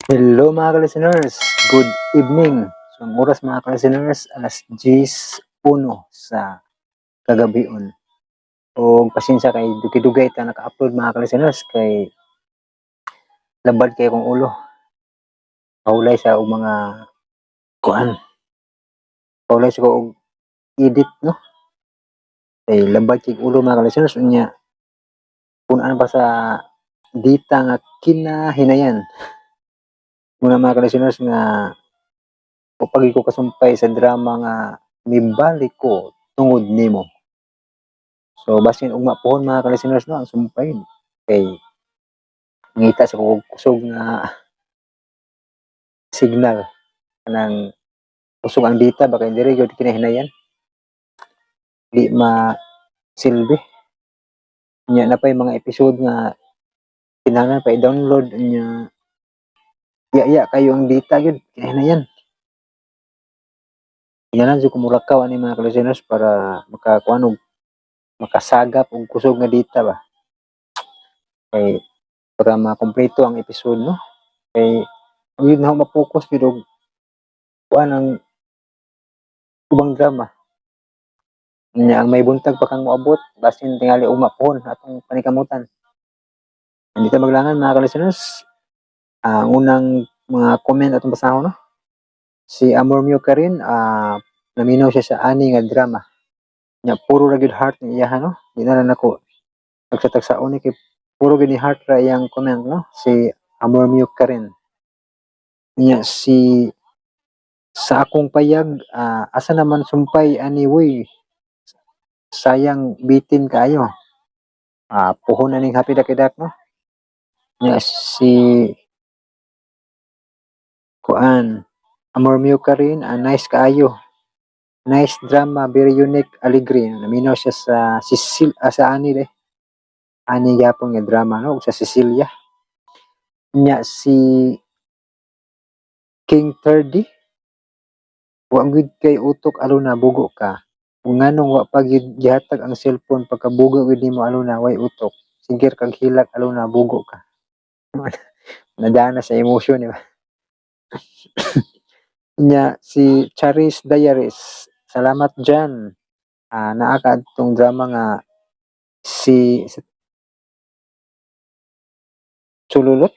Hello, mga ka-listeners, good evening. So ang oras, mga ka-listeners, alas 10:01 sa kagabion. O pasensya kay dugay-dugay ta naka-upload, mga ka-listeners, kay labad kay akong ulo. Pahulay sa og mga kuan. Pahulay sa ko og edit, no. Kay labad kay ulo, mga ka-listeners, unya punan pa sa data nga kinahinayan. Muna, mga ka-listeners, nga upagi ko kasumpay sa drama nga Mibalik Ko Tungod Nimo. So basin ugma pohon, mga ka-listeners, no, ang sumpay kay ngita sa ko kusog nga signal, kanang kusog ang data ba kay diri gyud kinahinayan. Di ma silbi. Nya na pay mga episode nga kinahanglan pa i-download, nya iya kayo ang data gyud kinahinayan. Kinahanglan jud ko mulakaw ani, mga ka-listeners, para makakuan og makasagap og kusog nga data ba. Kay para makumpleto ang episode, no. Kay ang yun na ma-focus gyud og kuan ang ubang drama. Nya ang may buntag pa kang moabot, basin tingali ugma pohon atong panikamutan. Hindi ta maglangan, mga ka-listeners. Ang unang mga comment atong basahon, no. Si Amor Mio Karin, naminaw siya sa ani nga drama. Nya puro ra gyud heart ang iyaha, no. Di na lang nako tagsa-tagsaon ni kay puro gyud ni heart ra iyang comment, no. Si Amor Mio Karin. Nya si sa akong payag, asa naman sumpay ani woy. Sayang bitin kaayo. Puhon na ning happy dakidak, no. Nya si kuan Amor Mio Karin, nice kaayo. Nice drama, very unique, aligre. Naminaw siya sa Cecil, sa ani de. Ani gyapon nga drama, no, ug sa Cecilia. Nya si King 30, wa gyud kay utok, Alona, bugo ka. Ug nganong wa pa gyud gihatag ang cellphone, pagkabugo gyud nimo, Alona, way utok. Sige kag hilak, Alona, bugo ka. Nadaan na sa emotion, di ba? Nya si Charis Diaries, salamat dyan. Naa ka adtong drama nga si Chululot,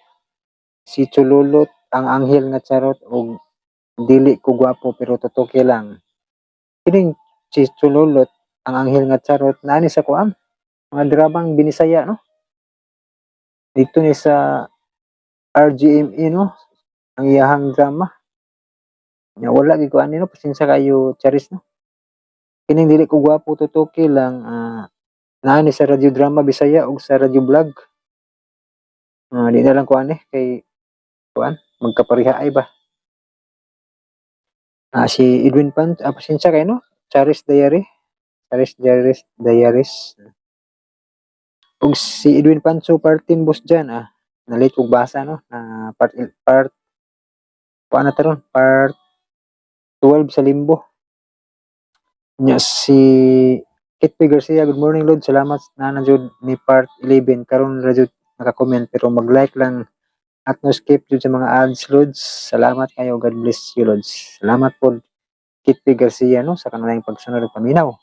si Chululot ang anghel nga charot og dili ko gwapo pero tutuki lang. Kining si Chululot ang anghel nga charot naa ni sa kuan mga dramang Binisaya, no. Dito ni sa RGME, no, ang iyahang drama. Nya wala gyud ko ani, no, pasensya kayo, Charis, no. Kining dili ko gwapo tutuki lang, naa ni sa Radio Drama Bisaya ug sa Radio Vlog. Di na lang ko ani kay kuan magkapareha ay ba. Si Edwin Pan, pasensya kayo, no. Charis Diary. Charis Diaries Diaries. Ug si Edwin Pancho Partin boss dyan, na-late kog basa, no. Na part part kuan na taron, part 12 sa Limbo. Nya si Kitpi Garcia, good morning, Lord. Salamat na jud ni part 11 karon ra jud naka-comment pero mag-like lang at no skip jud sa mga ads, Lods. Salamat kayo. God bless you, Lods. Salamat po, Kitpi Garcia, no, sa kanang pagsunod ug paminaw.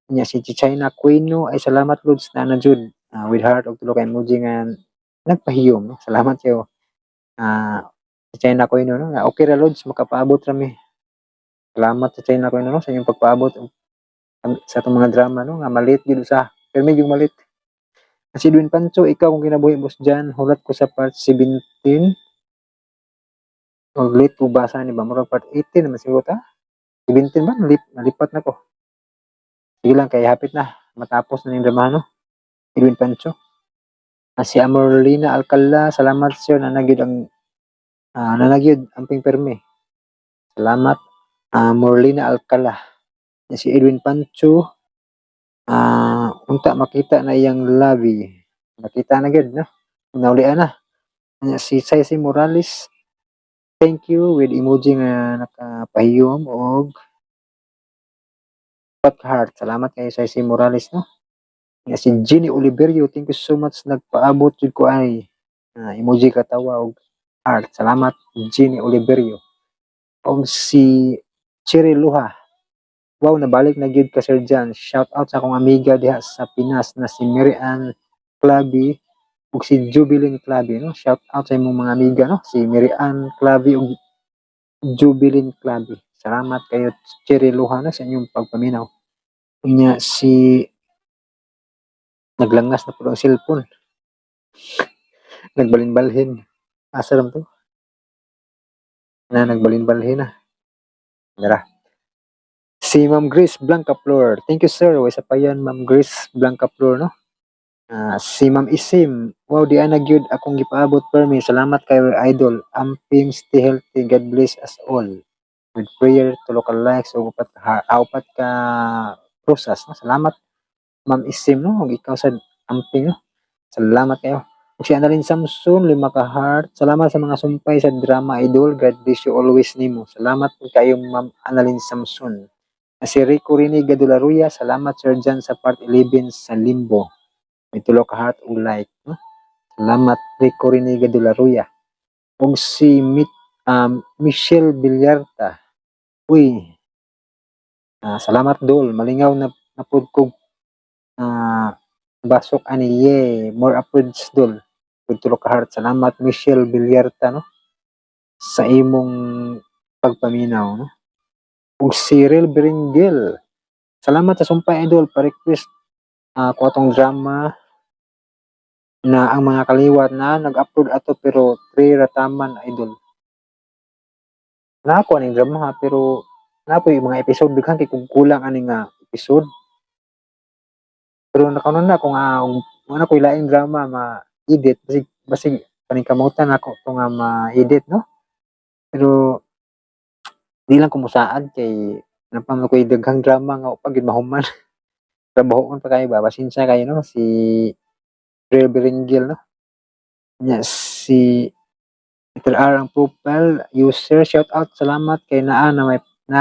Nya si China Quino ay salamat, Lods, na jud with heart og tulo ka emoji nga nagpahiyom, no. Salamat kayo. Si China Quino, no. Nga okay ra, Lods, makapaabot ra mi. Salamat sa China Quino, no, sa inyong pagpaabot sa atong mga drama, no, nga malit gyud usa. Pero medyo malit. Si Edwin Pancho, ikaw kung kinabuhi boss dyan, hulat ko sa part 17. Og late ko basa ni ba, murag part 18 naman siguro ta. 17 ba? Nalipat na ko. Sige lang, kay hapit na. Matapos na yung drama, no? Edwin Pancho. Si Amorlina Alcala, salamat sir, nanagyud ang ping perme. Salamat, Morlina Alcala. Si Edwin Pancho, unta makita na iyang labi. Nakita na gyud, no? Naulian na. Nya si Saisy Morales, thank you with emoji nga nakapahiyom og pat heart. Salamat kay Saisy Morales, no. Nya si Jenny Oliverio, thank you so much, nagpaabot jud ko ay emoji katawa og heart. Salamat, Jenny Oliverio. Og si Cherry Luha. "Wow, nabalik na gyud ka, Sir John. Shout out sa akong amiga diha sa Pinas na si Mary Ann Clavi ug si Jubilin Clavi," no? Shout out sa imong mga amiga, no? Si Mary Ann Clavi ug Jubilin Clavi. Salamat kayo, Cherry Luha, no, sa inyong pagpaminaw. Unya si, naglangas na po ang cellphone. Nagbalin-balhin. Asa lang to? Na nagbalin-balhin na. Dara. Si Ma'am Grace Blancaflor. "Thank you, sir." Way sapayan, Ma'am Grace Blancaflor, no? Ah, si Ma'am Isim. "Wow, di ana gyud akong gipaabot permi. Salamat kayo, idol. Amping, stay healthy. God bless us all. With prayer, tulo ka likes ug upat ka rosas," no? Salamat, Ma'am Isim, no? Ug ikaw sa amping, no? Salamat kayo. Ug si Annalyn Samson, lima ka heart. "Salamat sa mga sumpay sa drama, idol. God bless you always nimo." Salamat po kayo, Ma'am Annalyn Samson. Si Rico Riniga de la Ruya, "Salamat, Sir John, sa part 11 sa Limbo." May tulo ka heart ug like. No? Salamat, Rico Riniga de la Ruya. Ug si Michelle Villarta. "Uy, salamat, dol. Malingaw na napud kog basok ani, ye. More uploads, dol." Ug tulo ka heart. Salamat, Michelle Villarta, no? Sa imong pagpaminaw, no? Ug si Cyril Berenguel. "Salamat sa sumpay, idol. Pa-request ko atong drama na Ang Mga Kaliwat na nag-upload ato pero 3 rataman, idol." Na ako aning drama ha, pero na po yung mga episode, daghan kay kung kulang ani nga episode. Pero nakanon na kung wala ko'y laing drama ma-edit, basig basig paningkamutan nako to nga ma-edit, no? Pero di lang ko mosaad kay naa pa man ko'y daghang drama nga wa pa gyud mahuman. Trabahoon pa kayo ba, pasensya kayo, no, si Real Berenguel, no? Nya si Peter R ang profile user, "Shout out, salamat kay naa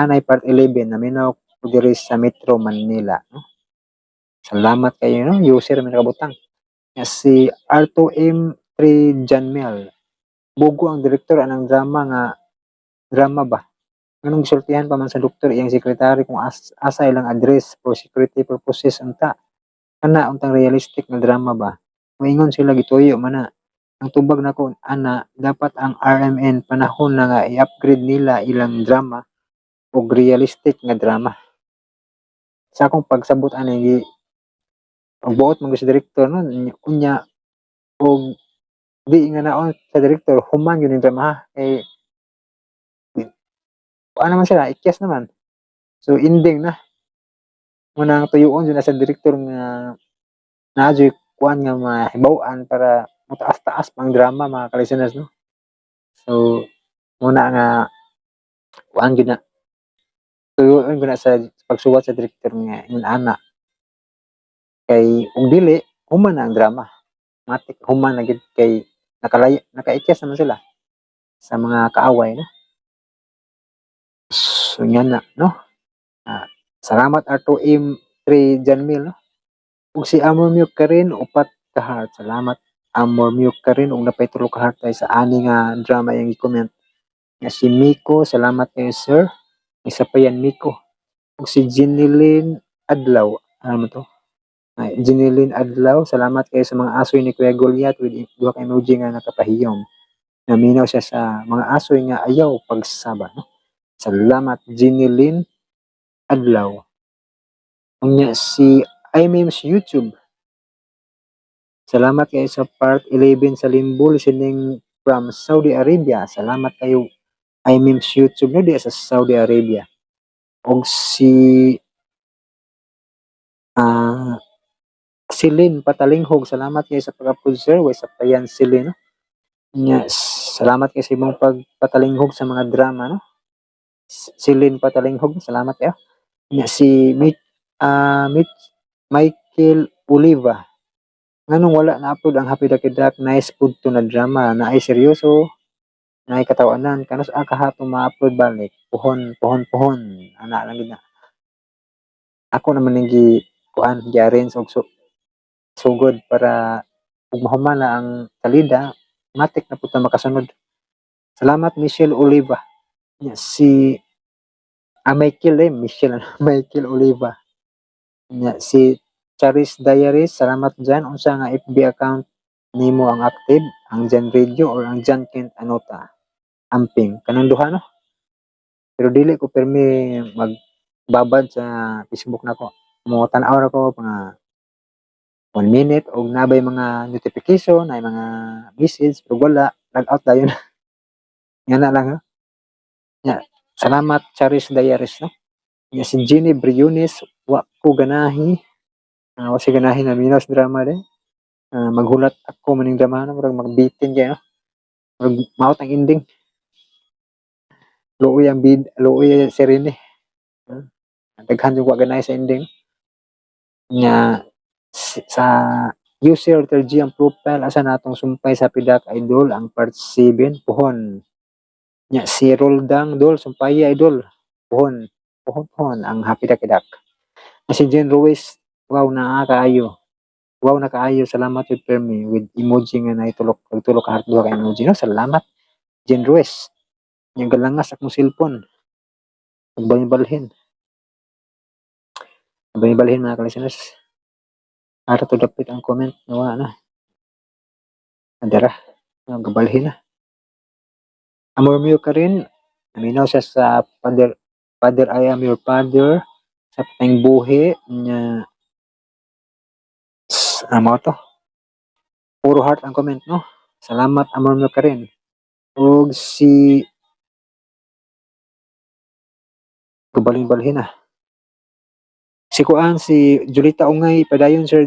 nay part 11, naminaw ko diri sa Metro Manila," no? Salamat kayo, no, user may nakabutang. Nya si R2M3 Janmel, "Bugo ang direktor anang drama nga drama ba? Nganong gisultihan pa man sa doktor iyang sekretary kung asa ilang address for security purposes unta? Kana untang realistic nga drama ba? Moingon sila gituyo man na. Ang tubag nako ana, dapat ang RMN panahon na nga i-upgrade nila ilang drama og realistic nga drama." Sa akong pagsabot ani, gi og buot man gyud sa direktor, no, unya og di nga naon sa direktor, human gyud ning drama ha, kay kuan naman sila, ikyas naman. So ending na. Mao nang tuyoon jud na sa direktor nga naa juy kuan nga mahibaw-an para motaas-taas pang drama, mga ka-listeners, no? So mao na nga kuan gyud na, tuyoon gyud na sa pagsuwat sa direktor nga ingon ana. Kay ug dili, human na ang drama. Matik human na gyud kay nakalaya, nakaikyas naman sila sa mga kaaway, no? So nga na, no? Ah, salamat, R2M3 Janmil, no? Ug si Amor Mute Karen, upat ka heart. Salamat, Amor Mute Karen, ug napay tulo ka heart ay sa ani nga drama yung i-comment. Nga si Miko, salamat kayo, sir. Isa pa yan, Miko. Ug si Jeneline Adlaw, ano mo to? Ay, Jeneline Adlaw, "Salamat kayo sa mga asoy ni Kuya Goliath," with duha ka emoji nga nakapahiyom. Naminaw siya sa mga asoy nga ayaw pagsaba, no? Salamat, Jeneline Adlaw. Unya si iMemes YouTube. "Salamat kayo sa part 11 sa Limbo, listening from Saudi Arabia." Salamat kayo, iMemes YouTube, no, di sa Saudi Arabia. Og si Celine Patalinghog, "Salamat kayo sa pag-upload, sir." Way sapayan, Celine, no? Nya, salamat kayo sa imong pagpatalinghog sa mga drama, no? Celine Patalinghog, salamat kayo. Nya si Michael Oliva. "Nganong wala na-upload ang Happy Ducky Duck? Nice pud to na drama. Naay seryoso, naay katawanan. Kanus-a kaha to ma-upload balik? Puhon, puhon, puhon." Ana lang gid na. Ako naman ning gi kuan, gi-arrange og sugod para ug mahuman na ang salida, matik na pud ta makasunod. Salamat, Michelle Oliva. Nya, si Michael eh, Michelle, ano, Michael Oliva. Nya, si Charis Diaries, salamat dyan. Unsa nga FB account nimo ang active? Ang Jan Radio or ang Jan Kent Anota? Amping. Kanang duha, no? Pero dili ko pirmi magbabad sa Facebook nako. Mo tan-aw ra ko mga 1 minute og nabay mga notification, ay mga message, pero wala, log out dayon. Nga na lang, no? Nya, salamat, Charis Diaries, no? Nya, si Jenny Briones, wa ko ganahi. Wa siya ganahi na minos drama de. Maghulat ako maning drama, no? Murag magbitin kay, no? Murag maot ang ending. Luoy ang bid, luoy si Rene. Daghan yung wa ganahi sa ending. Nya sa user G ang profile, asa natong sumpay sa Pidak, Idol, ang part 7, puhon. Nya si Roldang Dol, sumpay, Idol, puhon puhon puhon ang Happy Duck Duck. Nya si Jen Ruiz, wow na kaayo. Wow na kaayo, salamat with permi with emoji nga naitulok tulok ka heart, duha ka emoji, no? Salamat, Jen Ruiz. Nya galangas akong cellphone. Magbalhin-balhin. Balhin-balhin, mga ka-listeners. Ara to dapit ang comment nawa na. Adara, gabalhin na. Amor mio ka rin, naminaw siya sa Father, Father I Am Your Father, sa Patayng Buhi, niya, mao to. Puro heart ang comment, no? Salamat, Amor mio ka rin. Og si gabalhin-balhin na. Si Kuan, si Julita Ungay, padayon sir,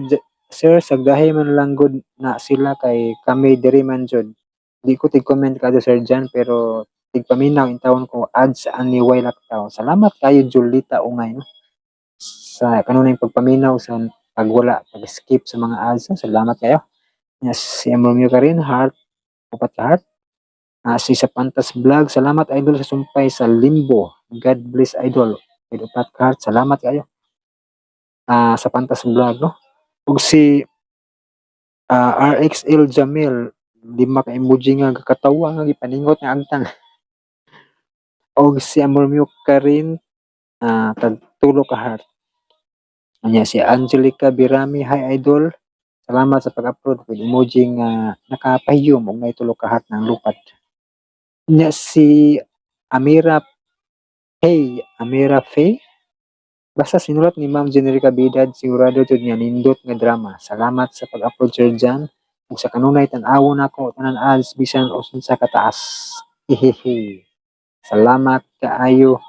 sir, sagdahi man lang gud na sila kay kami diri man jud. Di ko tig-comment kadto, Sir Jan, pero tigpaminaw intawon ko ads ani way laktaw. Salamat kayo, Julita Ungay, no? Sa kanunay pagpaminaw sa pagwala, pag-skip sa mga ads, no? Salamat kayo. Yes, si Amor ka rin, heart, upat ka heart. Si Sapantas Vlog, salamat, Idol, sa sumpay sa Limbo. God bless, Idol. With upat ka heart, salamat kayo. Sa Pantas Vlog, no? Ug si RXL Jamil, lima ka emoji nga katawa nga gipaningot nga agtang. Og si Amor Mio ka rin, tag tulo ka heart. Anya si Angelica Birami, hi, Idol. Salamat sa pag-upload with emoji nga nakapahiyom og nay tulo ka heart ng lupad. Nya si Amira Hey, Amira Faye. Basta sinulat ni Ma'am Generica Bidad, sigurado jud nga nindot nga drama. Salamat sa pag-upload, Sir Jan. Ug sa kanunay tan-awon nako tanan ads bisan unsa kataas. Hehehe. Salamat kaayo,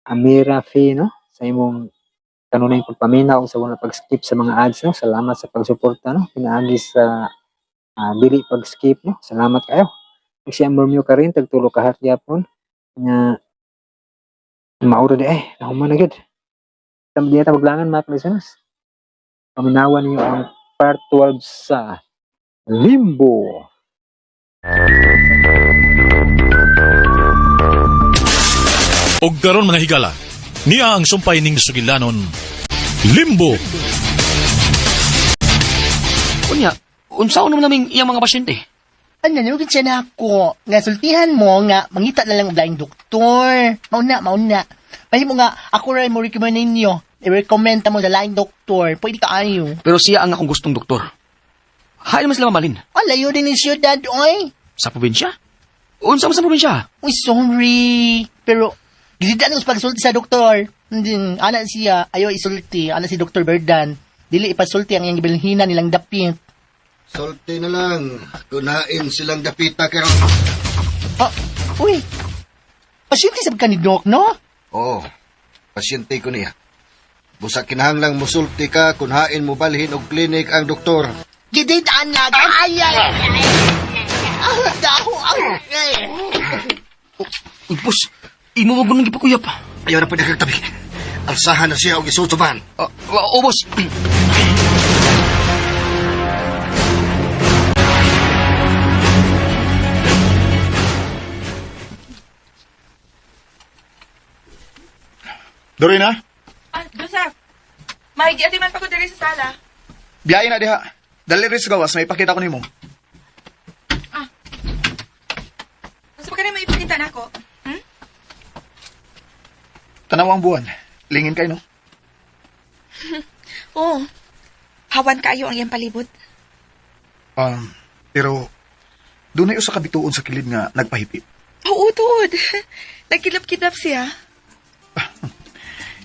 Amira Faye, no? Sa imong kanunay pagpaminaw ug sa wala pag-skip sa mga ads, no? Salamat sa pagsuporta, no? Pinaagi sa dili pag-skip, no? Salamat kayo. Ug si Amor Mio ka rin, tagtulo ka heart gyapon. Nga mauro di eh, nahuman na gyud. Di ta maglangan, mga listeners. Paminawan niyo ang part 12 sa Limbo. Og karon, mga higala, niya ang sumpay ning sugilanon, Limbo. Unya, unsaon naman naming iyang mga pasyente? Ano, nalugid siya na ako. Nga sultihan mo nga, mangita na lang og laing doktor. Mauna, mauna. Mahimo nga, ako rin mo recommend ninyo. I-recommend ta mo sa laing doktor. Pwede ka ayo. Pero siya ang akong gustong doktor. Hain man sila mamalin. Ah, layo din ni siyudad, oy. Sa probinsya? Unsa man sa probinsya? Uy, sorry. Pero, gilidan ko sa pagsulti sa doktor. Hindi, ana siya, ayaw isulti. Ana si Dr. Berdan. Dili ipasulti ang iyang gibilhinan nilang dapit. Sulti na lang. Kunain silang dapita karon. Ah, uy. Pasyente sa ka ni Doc, no? Oo. Pasyente ko niya. Busa kinahanglang musulti ka kun hain mo balhin og klinik ang doktor. Gidid anak. Ay, ay, ay. Ah, daho ang... Ay. Uy, boss, imo mo gunong gipakuyap. Ayaw na pwede kag tabi. Alsahan na siya og isutuban. Ah, oh, boss. Dorina, Ah, Joseph! May giatiman pa ko diri sa sala. biyahe na diha. Dali rin sa gawas, may ipakita ko nimo. Gusto ba ka ni unta nako. Tanaw ang buwan. Lingin kay no? Oo. Hawan kaayo ang iyang palibot. Pero dunay usa ka bituon sa kilid nga nagpahipi. Oo, tuod. Nagkidlap-kidlap siya.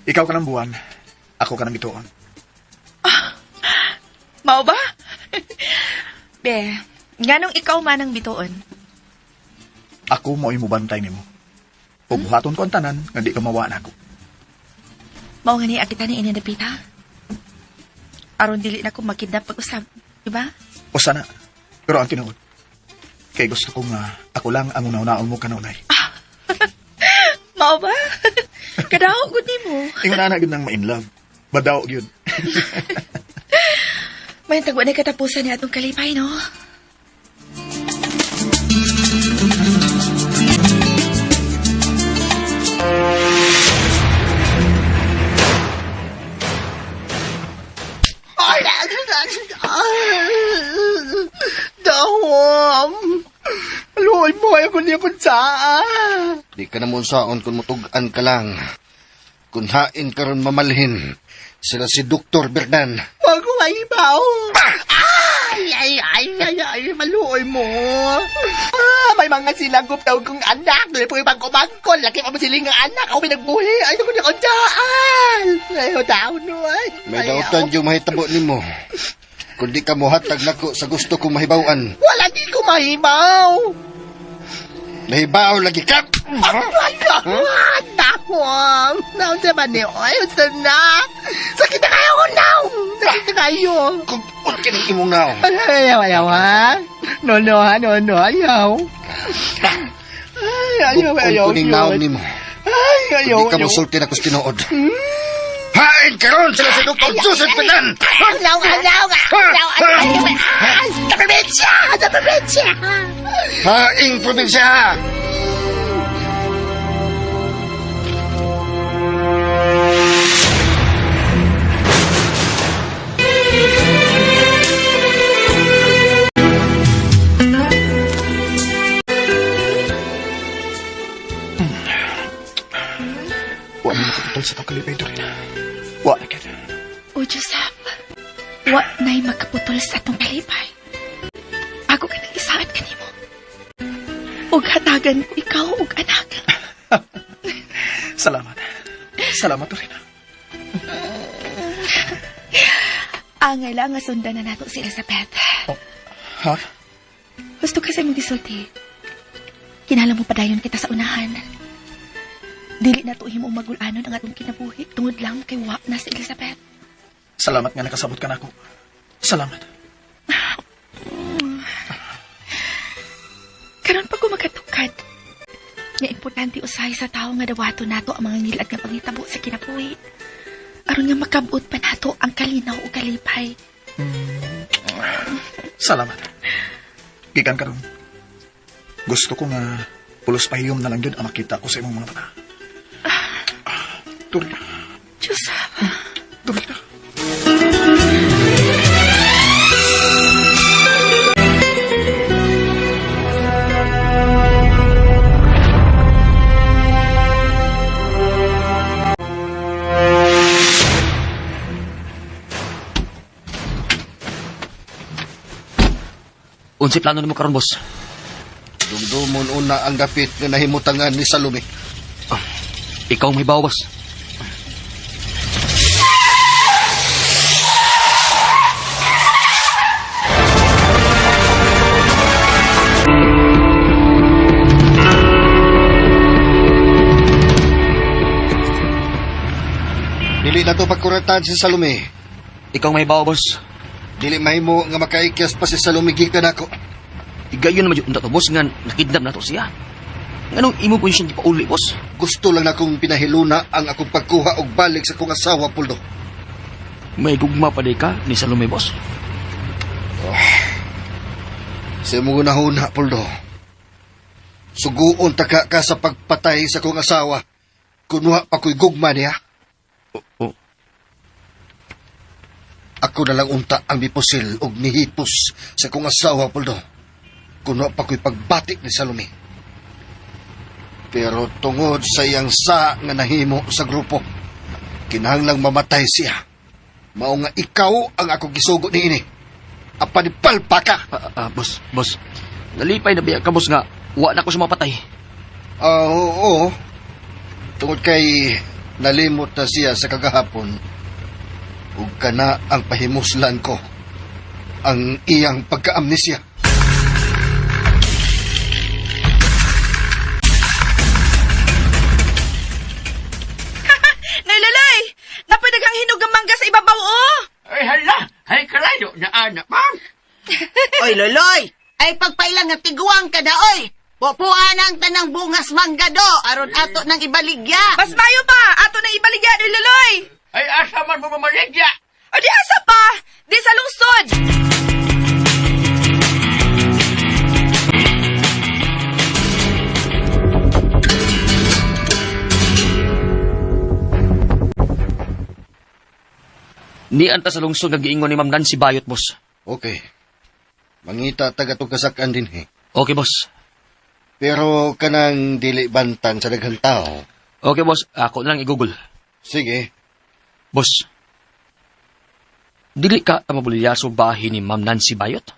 Ikaw ka ng buwan, ako ka ng bituon. Mao ba? Be, nganong ikaw man ang bituon? Ako mo'y mubantay nimo. Ug buhaton ko ang tanan nga di ka mawa nako. Mao nga ni kita ni inindapita. Aron dili na ko makidnap pag-usab, di ba? O sana, pero ang tinuod. Kay gusto ko nga ako lang ang una-unaon mo kanunay. Mao ba? Kadaho gud nimo. Ingon ana gyud nang ma-in love. Badaw gyud. May tagwa na katapusan ni atong kalipay, no? Ay, Dahom! Luoy mo, ayaw ko niya kung saan. Di ka na mo saon kung mutug-an ka lang. Kung hain karon mamalhin, sila si Dr. Bernan. Huwag ko maibaw. Ay, ay, ay, ay, ay, maluoy mo. Ah, may mga silagop daw kong anak. Dili po ibang kumangkol. Laki pa mo siling ang anak. Ako pinagbuhi. Ay, naku, naku, daan. Ay, tao no, ay. May dautan yung mahitabo nimo. Kung di ka mohatag nako sa gusto kong mahibawan. Wala di ko mahibaw. Nahibaw lagi ka! Ay, ay, dahom. Naon sa ba niyo? Ay, sa na. Sakit na kayo ko now. Sakit na kayo. Kung kining imong naong. Ay, ayaw, ayaw, ha? No, no, ha? No, no, ayaw. Ay, ayaw, Kung ayaw. kuning naong nimo. Ay, ayaw, Kung di ka ayaw. mosulti na kus tinuod. Hain karon sila si Dr. Joseph Bernan! Ayaw, ayaw, ayaw, ayaw, ay, sa probinsya! Sa probinsya! Haing probinsya! Wa mo makaputol sa tong kalipay, Dorina. Wa na gyud. O Joseph, wa na'y makaputol sa atong kalipay. Ako ka nang isaad kanimo. Ug hatagan ko ikaw ug anak. Salamat. Salamat, Dorina. Angay lang nga sundan na nato si Elizabeth. Ha? Gusto kasi mong gisulti. Kinahanglan mo padayon kita sa unahan. Dili na to himo magulanon ang atong kinabuhi tungod lang kay wa na si Elizabeth. Salamat nga nakasabot ka nako. Salamat. Karon pa ko makatukad. Nga importante usahay sa tawo nga dawato nato ang mga ngilad nga pangitabo sa kinabuhi. Aron nga makabot pa nato ang kalinaw ug kalipay. Salamat. Gikan karon. Gusto ko nga pulos pahiyom na lang yun ang makita ko sa imong mga mata. Dorina. Joseph. Dorina. Unsay plano nimo karon, boss? Dumdumon una ang dapit nga nahimutangan ni Salome. Ikaw may bawo, boss. Dili na to pagkuratan si Salome. Ikaw may bawo, boss. Dili mahimo nga makaikyas pa si Salome gikan ako. Igayon naman yung to, boss, nga nakidnap na to siya. Nganong imo po siyang gipauli, boss? Gusto lang na akong pinahiluna ang akong pagkuha og balik sa akong asawa, Puldo. May gugma pa di ka ni Salome, boss. Oh. Sa imong hunahuna, Puldo. Suguon taka ka sa pagpatay sa akong asawa. Kunwa pa ko'y gugma niya. Oh. Ako na lang unta ang mipusil og nihipos sa akong asawa, Puldo. Kunwa pa ko'y pagbati ni Salome. Pero tungod sa iyang sa nga nahimo sa grupo, kinahanglang mamatay siya. Mao nga ikaw ang ako gisugo niini. Apan ipalpa ka. Boss, boss. Nalipay na biya ka, boss, nga wa na ko siya mapatay. Oo. Tungod kay nalimot na siya sa kagahapon, ug kana ang pahimuslan ko, ang iyang pagkaamnesia. Nay Loloy! Napoy daghang hinog ang mangga sa ibabaw, oh! Ay, hala! Ay, kalayo na anak, ma'am! Oy, Loloy! Ay, pagpailang nga tiguang ka na, oy! Pupuan ang tanang bungas mangga do, aron ato nang ibaligya. Mas mayo pa! Ato na ibaligya, Nay Loloy! Ay, asa man mo mamaligya! O di asa pa! Di sa lungsod! Ni anta sa lungsod nga giingon ni Ma'am Nancy Bayot, boss. Okay. Mangita taga tong kasakan din eh. Okay, boss. Pero kanang dili bantan sa daghang tao. Okay, boss. Ako na lang i-google. Sige. Boss, dili ka tamabulyaso bahin ni Ma'am Nancy Bayot?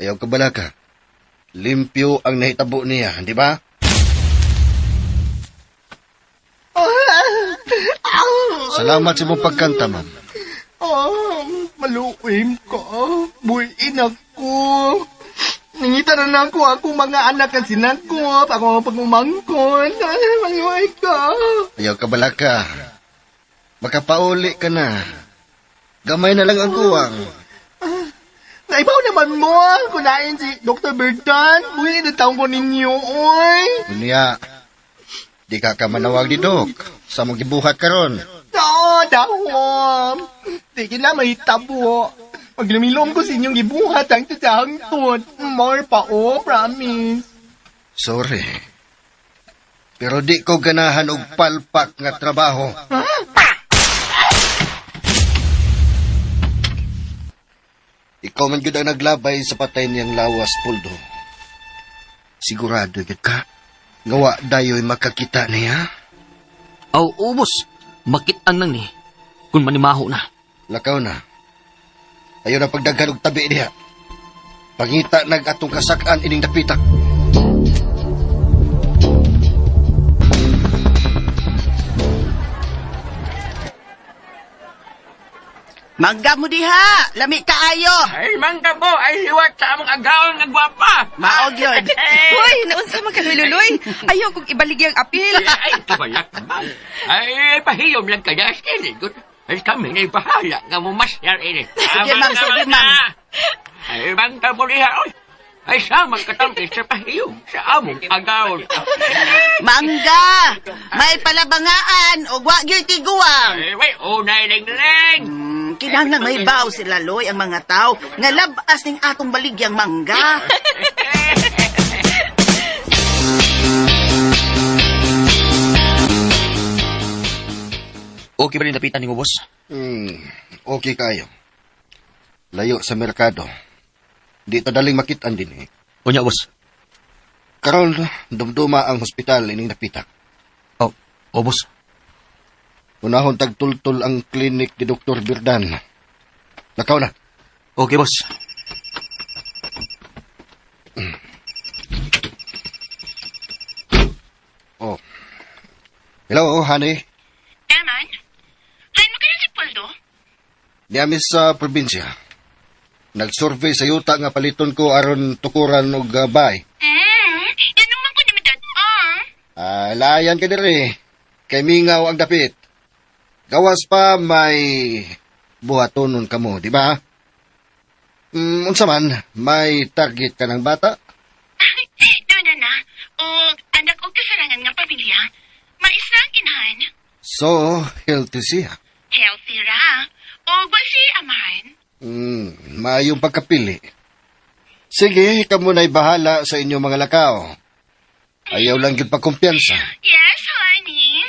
Ayaw ka balaka. Limpyo ang nahitabo niya, di ba? Salamat sa mong pagkanta, ma'am. Ah, maluim ka. Buin ako. Nangita na na ako akong mga anak ang sinakop. Ako ang pagumangkon. Ay, maluoy ka. Ayaw ka balaka. Makapauli ka na. Gamay na lang ang kuwang. Naibaw naman mo. Kunain si Dr. Bertan. Buin na taong ko ninyo, oy. Unya, di ka ka manawag ni Doc sa mong gibuhat karon. Oo, dahom. Di kila mahitabo. Paglumilom ko sa inyong gibuhat ang tatahangtod. More pa, oh, promise. Sorry. Pero di ko ganahan og palpak nga trabaho. Ikaw man gyud ang naglabay sa patay niyang lawas, Puldo. Sigurado gyud ka? Nga wa dayo'y makakita niya? Aw, oo, boss. Makit-an lang ni. Kung manimaho na. Lakaw na. Ayaw na pagdaghan og tabi niya. Pangita nag atong kasakaan ining dapita. Mangga mo diha, lami kaayo. Ay, mangga po! Ay, liwat sa among agawon nga gwapa! Maog yun. Uy, naunsa man ka, Noy Loloy! Ayaw kong ibaligya ang apil! Ay, kabalak, ma'am. Ay, pahiyom lang kaya. Sige, good. Ay, kami na'y bahala nga mumasyar ini. Sige, ma'am, sige, ma'am. Ay, mangga mo diha, oy. Ay, samang katampi sa pahiyom sa among agawon. Mangga, may palabangaan o wa gyud tiguang. Ay, way, unay ling-ling. Kinahanglan may baw sila Loy ang mga tao nga labas ning atong baligyang mangga. Okay ba rin dapitan ni mo, boss? Okay kayo. Layo sa merkado. Di ta daling makitaan din eh. Unya, boss. Karon, dumduma ang hospital ining dapita. Oh, oh, boss. Unahon tagtultol ang klinik ni Dr. Birdan. Lakaw na. Okay, boss. Oh. Hello, honey. Eman? Hain mo kayo si Poldo? Niami sa probinsya. Nagsurvey sa yuta nga paliton ko aron tukuran og bay. Yan naman ko ni Dad, ah. Layan ka diri. Kay mingaw ang dapit. Gawas pa may buhatonon kamo, di ba? Unsa man, may target ka ng bata? Doon na na. O anak o kasarangan nga pamilya. Mais na ang inahan. So, healthy siya. Healthy ra. O wa si amahan. Maayong pagkapili. Sige, kamo na'y bahala sa inyong mga lakaw. Ayaw lang gyud pagkumpiyansa. Yes, honey.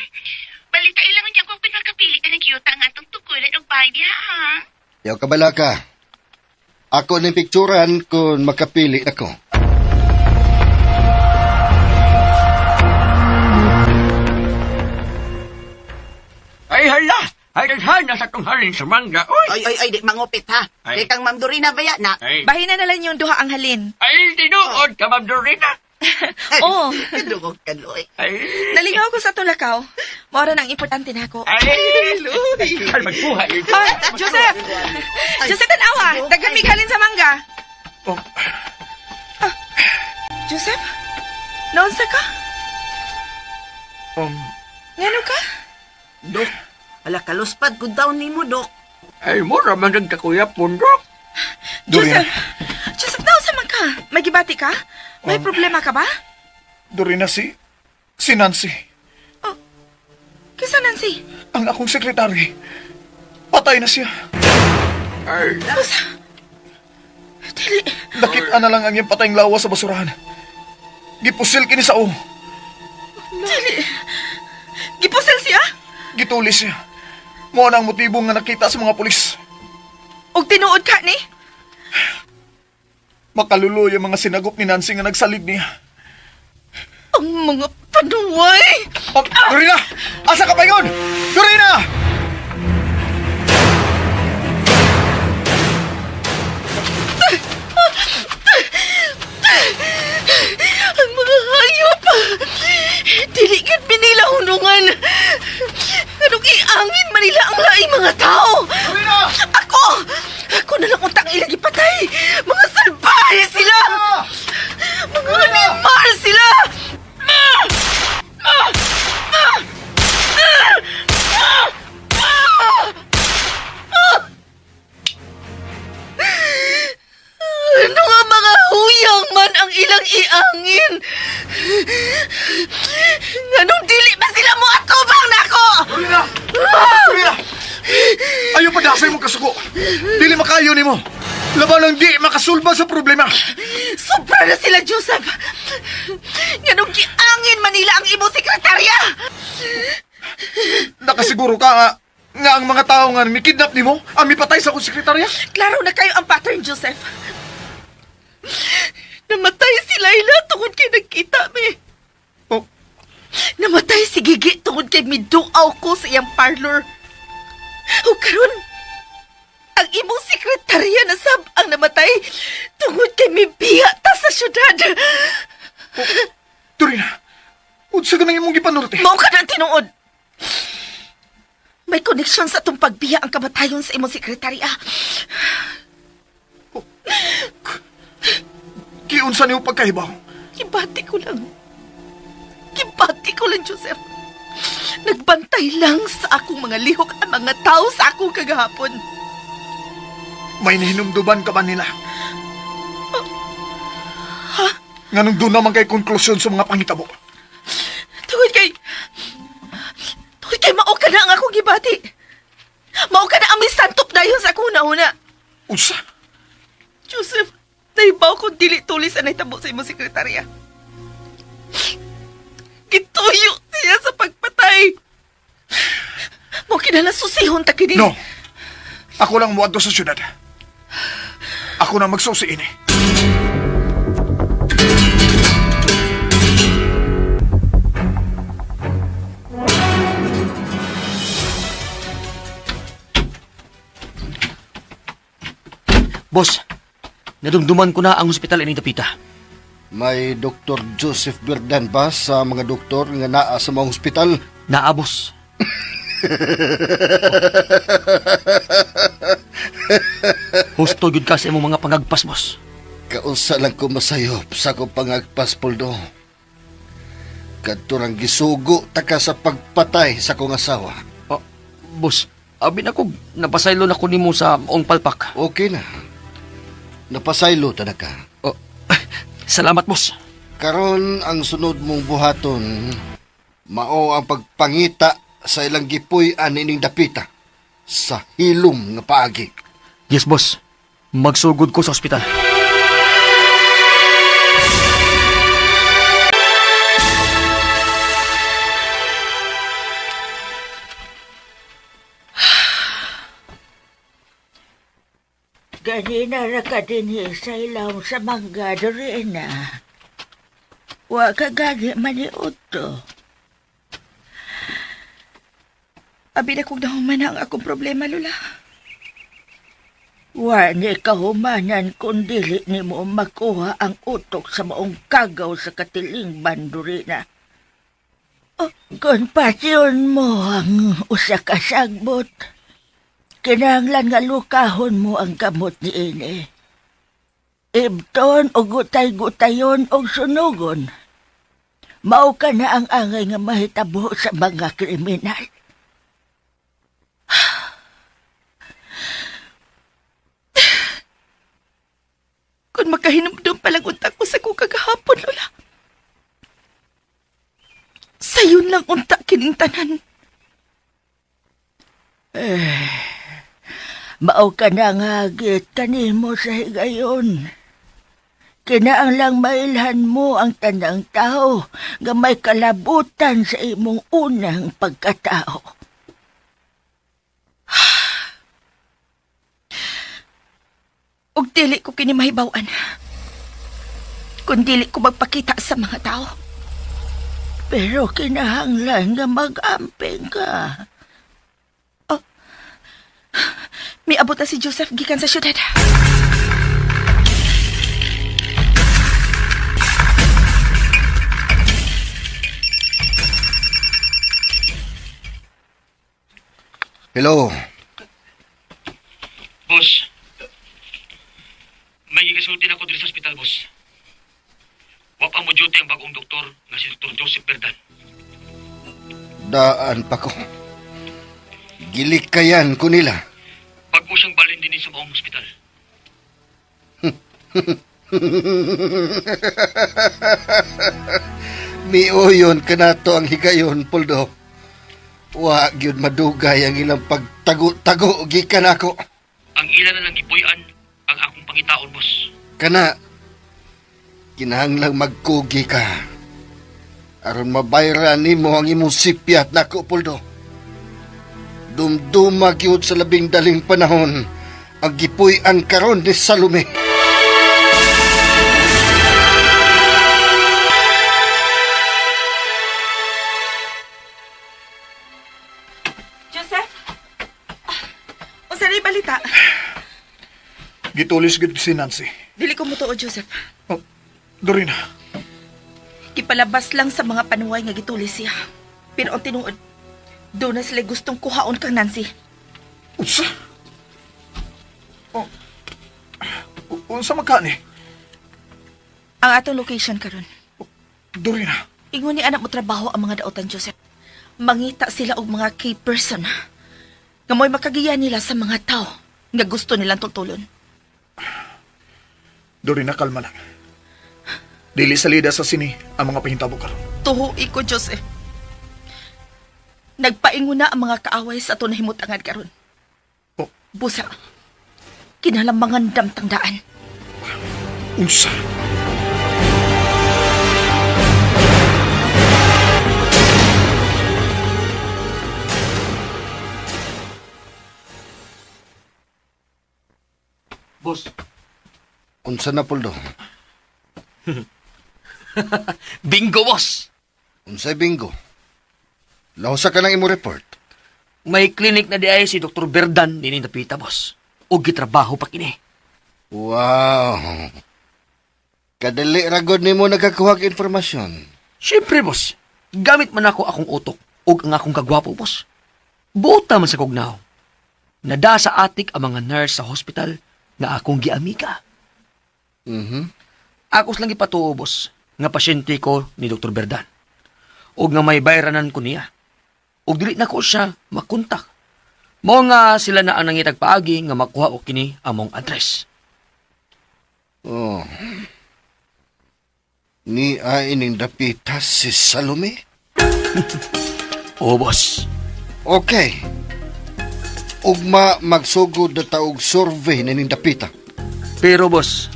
Balita ilang unya ko kung makapili ka ng cute ang atong tukulan og bahay diha, ha? Ayaw ka balaka. Ako ning picturan kung makapili ako. na sa tong halin sa mangga. Oy! Ay, ay, ay, di mangupit ha. Ay. Kay kang Ma'am Dorina ba yan na? Ay, Bahina na lang yung duha ang halin. ay tinuod ka, Ma'am Dorina. Oo. Dugog ka, Loy. Ay, Nalingaw ko sa tulakaw. Mora na ang importante na ako. ay, Ay, magbuhay. Ah, Joseph! Joseph, tanawa! Daghan mig halin sa mangga. Oh, Joseph? Naunsa ka? Ngano ka? Dok, ala kaluspad ko daw nimo, Dok. Ay, mura man nagkakuya pundok. Dorina. Joseph! Joseph, naunsa man ka? May gibati ka? May problema ka ba? Dorina, si Nancy, Kisa Nancy? ang akong sekretary. Patay na siya. Ay, Usa? Dili. Nakita na lang ang iyang patayng lawa sa basurahan. Gipusil kini sa o. Dili. Gipusil siya? Gituli siya. Mao na ang motibo nga nakita sa mga pulis. Og tinuod ka ni? Makaluloy ang mga sinagop ni Nancy nga nagsalig niya. Ang mga panuway! Oh, Dorina! Asa ka pa yun? Dorina! Ang mga hayop! Dili gyud minila hunungan. Anong iangin manila ang laing mga tao? Dorina! Ako! Ako na lang untang ilang ipatay! Mga salbahe sila! Mga animal sila! Ano nga mga huyang man ang ilang iangin? Anong dili ba sila mo atubang nako? Dorina! Dorina! Ayaw pa dasay mo kasuko. Dili makayo nimo. Laban ang di makasulba sa problema. Sobra na sila, Joseph! Nganong giangin Manila ang imong sekretarya! Nakasiguro ka nga, nga ang mga tao nga mikidnap nimo ang mipatay sa akong sekretarya? Klaro na kayo ang pattern, Joseph. Namatay si Laila tungod kay nagkita mi. Oh, Namatay si Gigi tungod kay miduaw ko sa iyang parlor. O karon, ang imong sekretarya na sab ang namatay tungod kay mibiya ta sa syudad. Dorina, unsa ka nang imong gipanulti? Mao ka na ang tinuod. May koneksyon sa atong pagbiya ang kamatayon sa imong sekretarya. Giunsa nimo pagkahibaw? Gibati ko lang. Gibati ko lang, Joseph. Nagbantay lang sa akong mga lihok ang mga tao sa akong kagahapon. May nahinumduman ka ba nila? Nganong doon naman kay konklusyon sa mga pangitabo? Tungod kay... Tungod kay mao ka na ang akong gibati. Mao ka na ang misantop dayon sa akong nauna. Unsa? Joseph, naibaw kong dili tulis ang nahitabo sa imong sekretarya. Gituyo siya sa pagpatay. Mo kinala susihon ta kini. No. Ako lang muadto sa syudad. Ako na magsusi ini. Boss, nadumduman ko na ang ospital ining dapita. May Dr. Joseph Berdan ba sa mga doktor nga naa sa mga ospital? Naa, boss. Husto gyud ka sa imong mga pangagpas, boss. Kaunsa lang ko masayop sa akong pangagpas, Poldo. Kadturang gisugo ta ka sa pagpatay sa akong asawa. Oh, boss, abi na ko napasaylo na ko nimo sa maong palpak. Okay na. Napasaylo ta na ka. Oh, salamat, boss. Karon ang sunod mong buhaton, mao ang pagpangita sa ilang gipuy-an ining dapita sa hilom nga paagi. Yes, boss. Magsugod ko sa ospital. Ganina ra ka dinhi sa ilaw sa mangga, Dorina. Wa ka gani maniud to. Abi na kong nahuman na ang akong problema, Lola. Wa ni kahumanan kung dili nimo makuha ang utok sa maong kagaw sa katiling bandurina. Oh. Kung pasyon mo ang usa ka sagbot, kinahanglan nga lukahon mo ang gamot ni ini. Ibton o gutay-gutayon o sunugon. Mao ka na ang angay nga mahitabo sa mga kriminal. Kung makahinumdum palang unta ko sa kong kagahapon, Lola. Sayon lang unta kining tanan. Eh, mao ka na nga hagit kanimo sa higayon. Kinaanglang mailhan mo ang tanang tao nga may kalabutan sa imong unang pagkatao. Ug dili ko kini mahibaw-an. Kung dili ko magpakita sa mga tao. Pero kinahanglan nga mag-amping ka. Oh, miabot na si Joseph gikan sa syudad. Hello. Boss, may gikasulti na ako diri sa ospital, boss. Wa pa mo duty ang bagong doktor nga si Dr. Joseph Berdan. Daan pa ko. Gilikayan ko nila. Bago siyang balin din sa maong ospital. Miuyon kanato ang higayon, Poldo. Wa gyud madugay ang ilang pagtago-tago gikan ako. Ang ila na lang gipuy-an ang akong pangitaon, boss. Kana kinahanglang magkugi ka. Aron mabayra nimo ang imong sipyat nako, Poldo. Dumduma gyud sa labing daling panahon ang gipuy-an karon ni Salome. Joseph? Unsa na balita? Gitulis gid si Nancy. Dili ko mutuo, Joseph. Oh, Dorina, Gipalabas lang sa mga panuway nga gitulis siya. Pero ang tinuod, doon na sila gustong kuhaon kang Nancy. unsa? Oh, unsa man ka ni? Ang atong location karon. Dorina, Ingon ni anak mo trabaho ang mga daotan, Joseph. Mangita sila og mga key person. Nga mo'y makagiya nila sa mga tao nga gusto nilang tultulon. Dorina, kalma lang. Dili salida sa sini ang mga pahintabo karon. Tuho ko, Joseph. Nagpaingon na ang mga kaaway sa ato nahimutangan karon. Oh. Busa, kinalang mangandam tangdaan. Unsa? Boss. Unsa na, Poldo? Bingo, boss! Unsay bingo? Lahusa ka ng imo report. May clinic na di ay si Dr. Berdan nini napita, boss. O gitrabaho pa kini. Wow. Kadali ra gud nimo nagakuha og impormasyon. Siyempre, boss. Gamit man ako akong utok ug ang akong kagwapo, boss. Buta man sa kugnaw. Nada sa atik ang mga nurse sa hospital nga akong giamiga. Mhm. Ako lang gipatuo, boss, nga pasyente ko ni Dr. Berdan. Ug nga may bayranan ko niya. Ug dili na ko siya makontak. Mao nga sila na ang nangitag paagi nga makuha og kini among address. Oh. Ni ining dapita si Salome? Oo, boss. Okay. Ugma magsugod na taog survey nining dapita. Pero boss,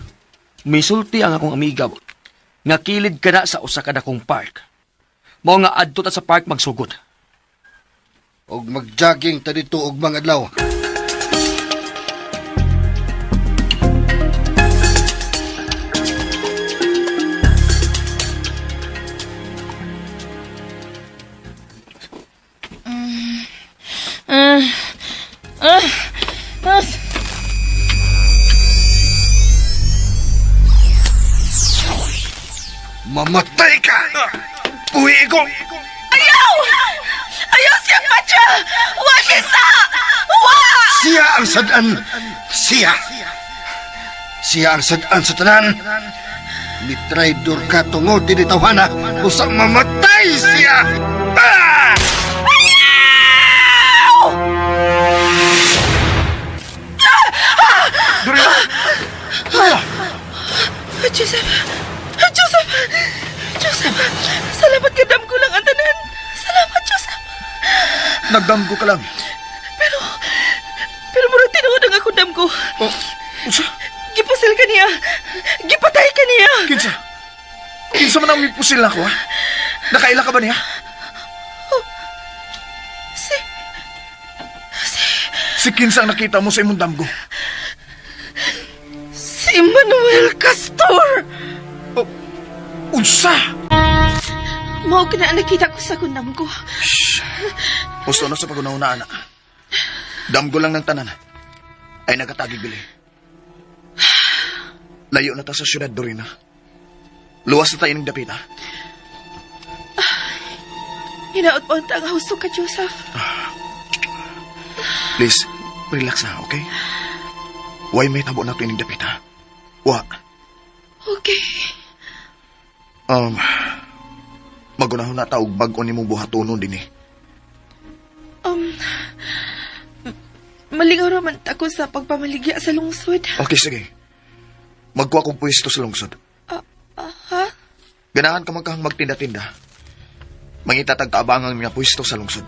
misulti ang akong amiga bo, nga kilid ka na sa usa ka dakong park. Mao nga adto ta sa park magsugod. Og magjogging ta dito og mga adlaw. Ah. Ah. Ah. Mamatay ka! Buhi ko! Ayaw! Ayaw siya matcha! Wa siya sa! Wa! Siya ang sadan! Siya! Siya ang sadan sa tanan! Mitraidor ka tungod din tawhana, usang mamatay siya! Ah! Dorina! Dorina! Joseph! Joseph! Joseph! Salamat ka damgo lang ang tanan. Salamat, Joseph. Nagdamgo ka lang. Pero, pero murag tinuod ang akong damgo. Oh, unsa? Gipusil ka niya. Gipatay ka niya. Kinsa? Kinsa man ang mipusil nako, ha? Nakaila ka ba niya? Si, Si Kinsa ang nakita mo sa imong damgo. si Manuel Castor. Oh, unsa? Mao ka na ang nakita ko sa akong damgo. Gusto na sa pagunahuna, anak. Damgo lang ng tanan. Ay nagatagig bili. Layo na ta sa syudad, Dorina. Luwas na tayo ng dapit, ha? Hinaot mo ang tanga husto ka, Joseph. Please, relax na, okay? Why may tabo na ito ining dapit, ha? Wa. Okay. Magunahon na ta og bag-o nimong buhatonon din eh. Malingaw raman ako sa pagpamaligya sa lungsod. Okay, sige. Magkuha kong pwesto sa lungsod. Ha? Ganahan ka man kang magtinda-tinda. Mangita tag kaabangang mga pwesto sa lungsod.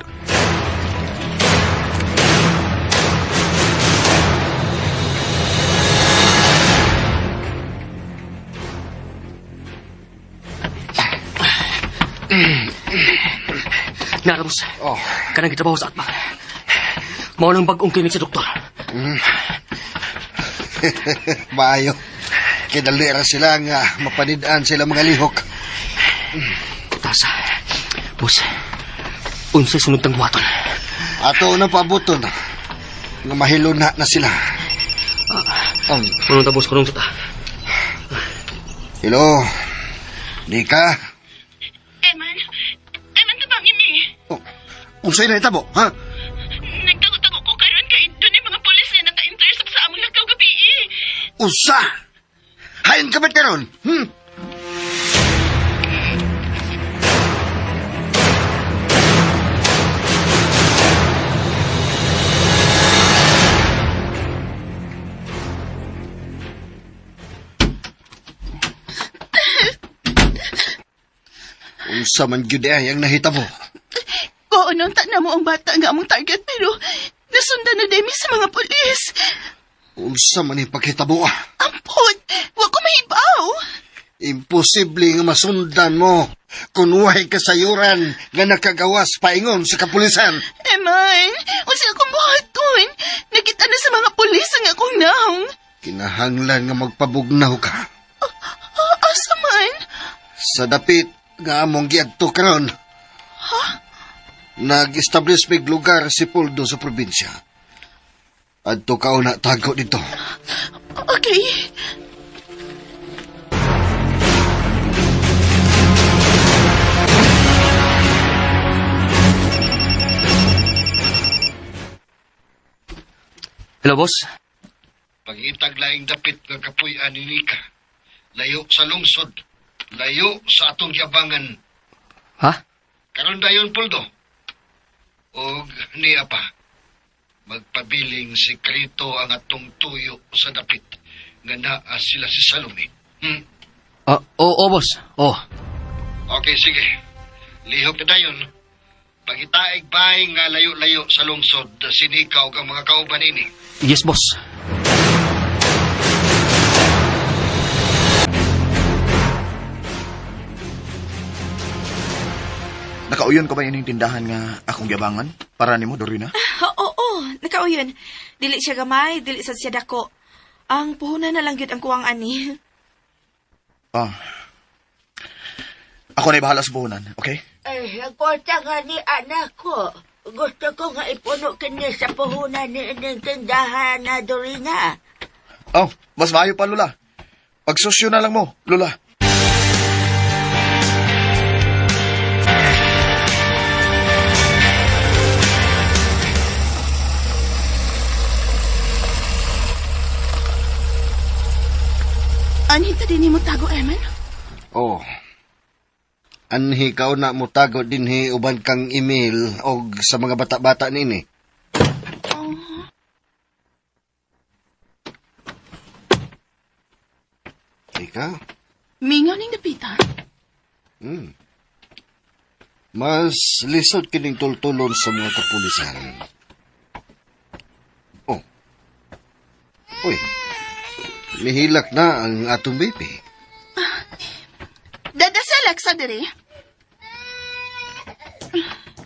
Nara, boss. Oh. Kanang gitrabaho sa atma. Mao nang bag-ong klinik sa doktor. Maayo. Kidalira sila nga mapanidaan sila mga lihok. Tasa. Boss, unsay sunod tang buhaton? Ato na paabuton. Nga mahiluna na sila. Unong ta, boss, kunong ta. Hello. Nika. Eman, Eman, tabangin mi. Oh, unsay na itabo, ha? Nagtago-tago ko karon kay doon yung mga pulis nga naka-intercept sa among lakaw gabi eh. Usa! Hain ka ba karon? Unsa man gyud ay ang nahitabo? Oo, nung na mo ang bata nga among target pero nasundan na demi sa mga pulis. Unsa man ang paghitabo ah? Ampot! Wa ko mahibaw! Imposible nga masundan mo kung wahay kasayuran nga nakagawas paingon sa kapulisan. Eman, unsa akong buhaton? Nakita na sa mga pulis ang akong naong. Kinahanglan nga magpabugnaw ka. Asa man? Sa dapit nga among giadto karon. Ha? Nag-establish mig lugar si Poldo sa probinsya. Adto ka una tago dito. Okay. Hello, boss. Pangitag laing dapit nga kapuy-an ni Nika. Layo sa lungsod. Layo sa atong giabangan. Ha? Karon dayon Poldo. Og niya pa. Magpabiling sekreto ang atong tuyo sa dapit nga naa sila si Salome. Ah, oo, boss. Oo. Okay, sige. Lihok na dayon. Pangitaig bahay nga layo-layo sa lungsod, sinikaw ang mga kauban ini. Yes, boss. Nakauyon ka ba ining tindahan nga akong giabangan? Para nimo, Dorina? Oo, nakauyon. Dili siya gamay, dili sad siya dako. Ang puhunan na lang gyud ang kuwang ani. Ah. Ako na bahala sa puhunan, okay? Ay, ang kwarta nga ni anak ko. Gusto ko nga ipuno kini sa puhunan ni ining tindahan na Dorina. Oh, mas maayo pa, Lola. Pagsosyo na lang mo, Lola. Anhita din mo tago, Eman? Oh. Anhi ka na mo tago dinhi uban kang email og sa mga bata-bata nini. Oh. Ika? Mingaw ning dapita. Mas lisod kining tultulon sa mga kapulisan. Oh. Uy. Mihilak na ang atong baby. Dada sa Alexa diri.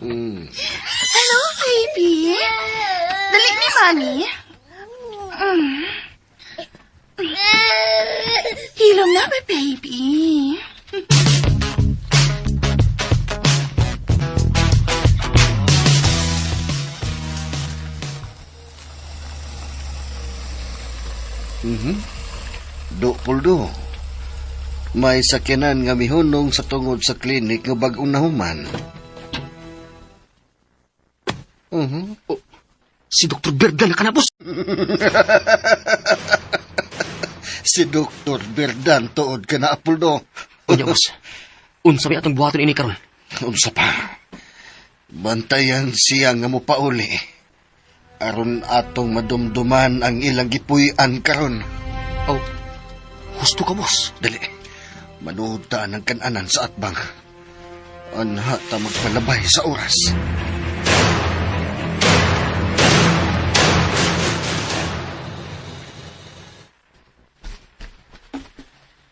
Hello, baby. Dali ni Mami. Hilom na ba, baby? Do puldo. May sakyanan nga mihunong sa tungod sa klinik nga bag-ong nahuman. Oh, si Dr. Berdan na ka na, boss. Si Dr. Berdan tuod ka na, Apoldo. Unya, boss. Unsa may atong buhaton ini karon? Unsa pa? Bantayan siya nga mopauli. Aron atong madumduman ang ilang gipuy-an karon. Oh, husto ka, boss. Dali. Manuod ta ng kananan sa atbang. Anha ta magpalabay sa oras.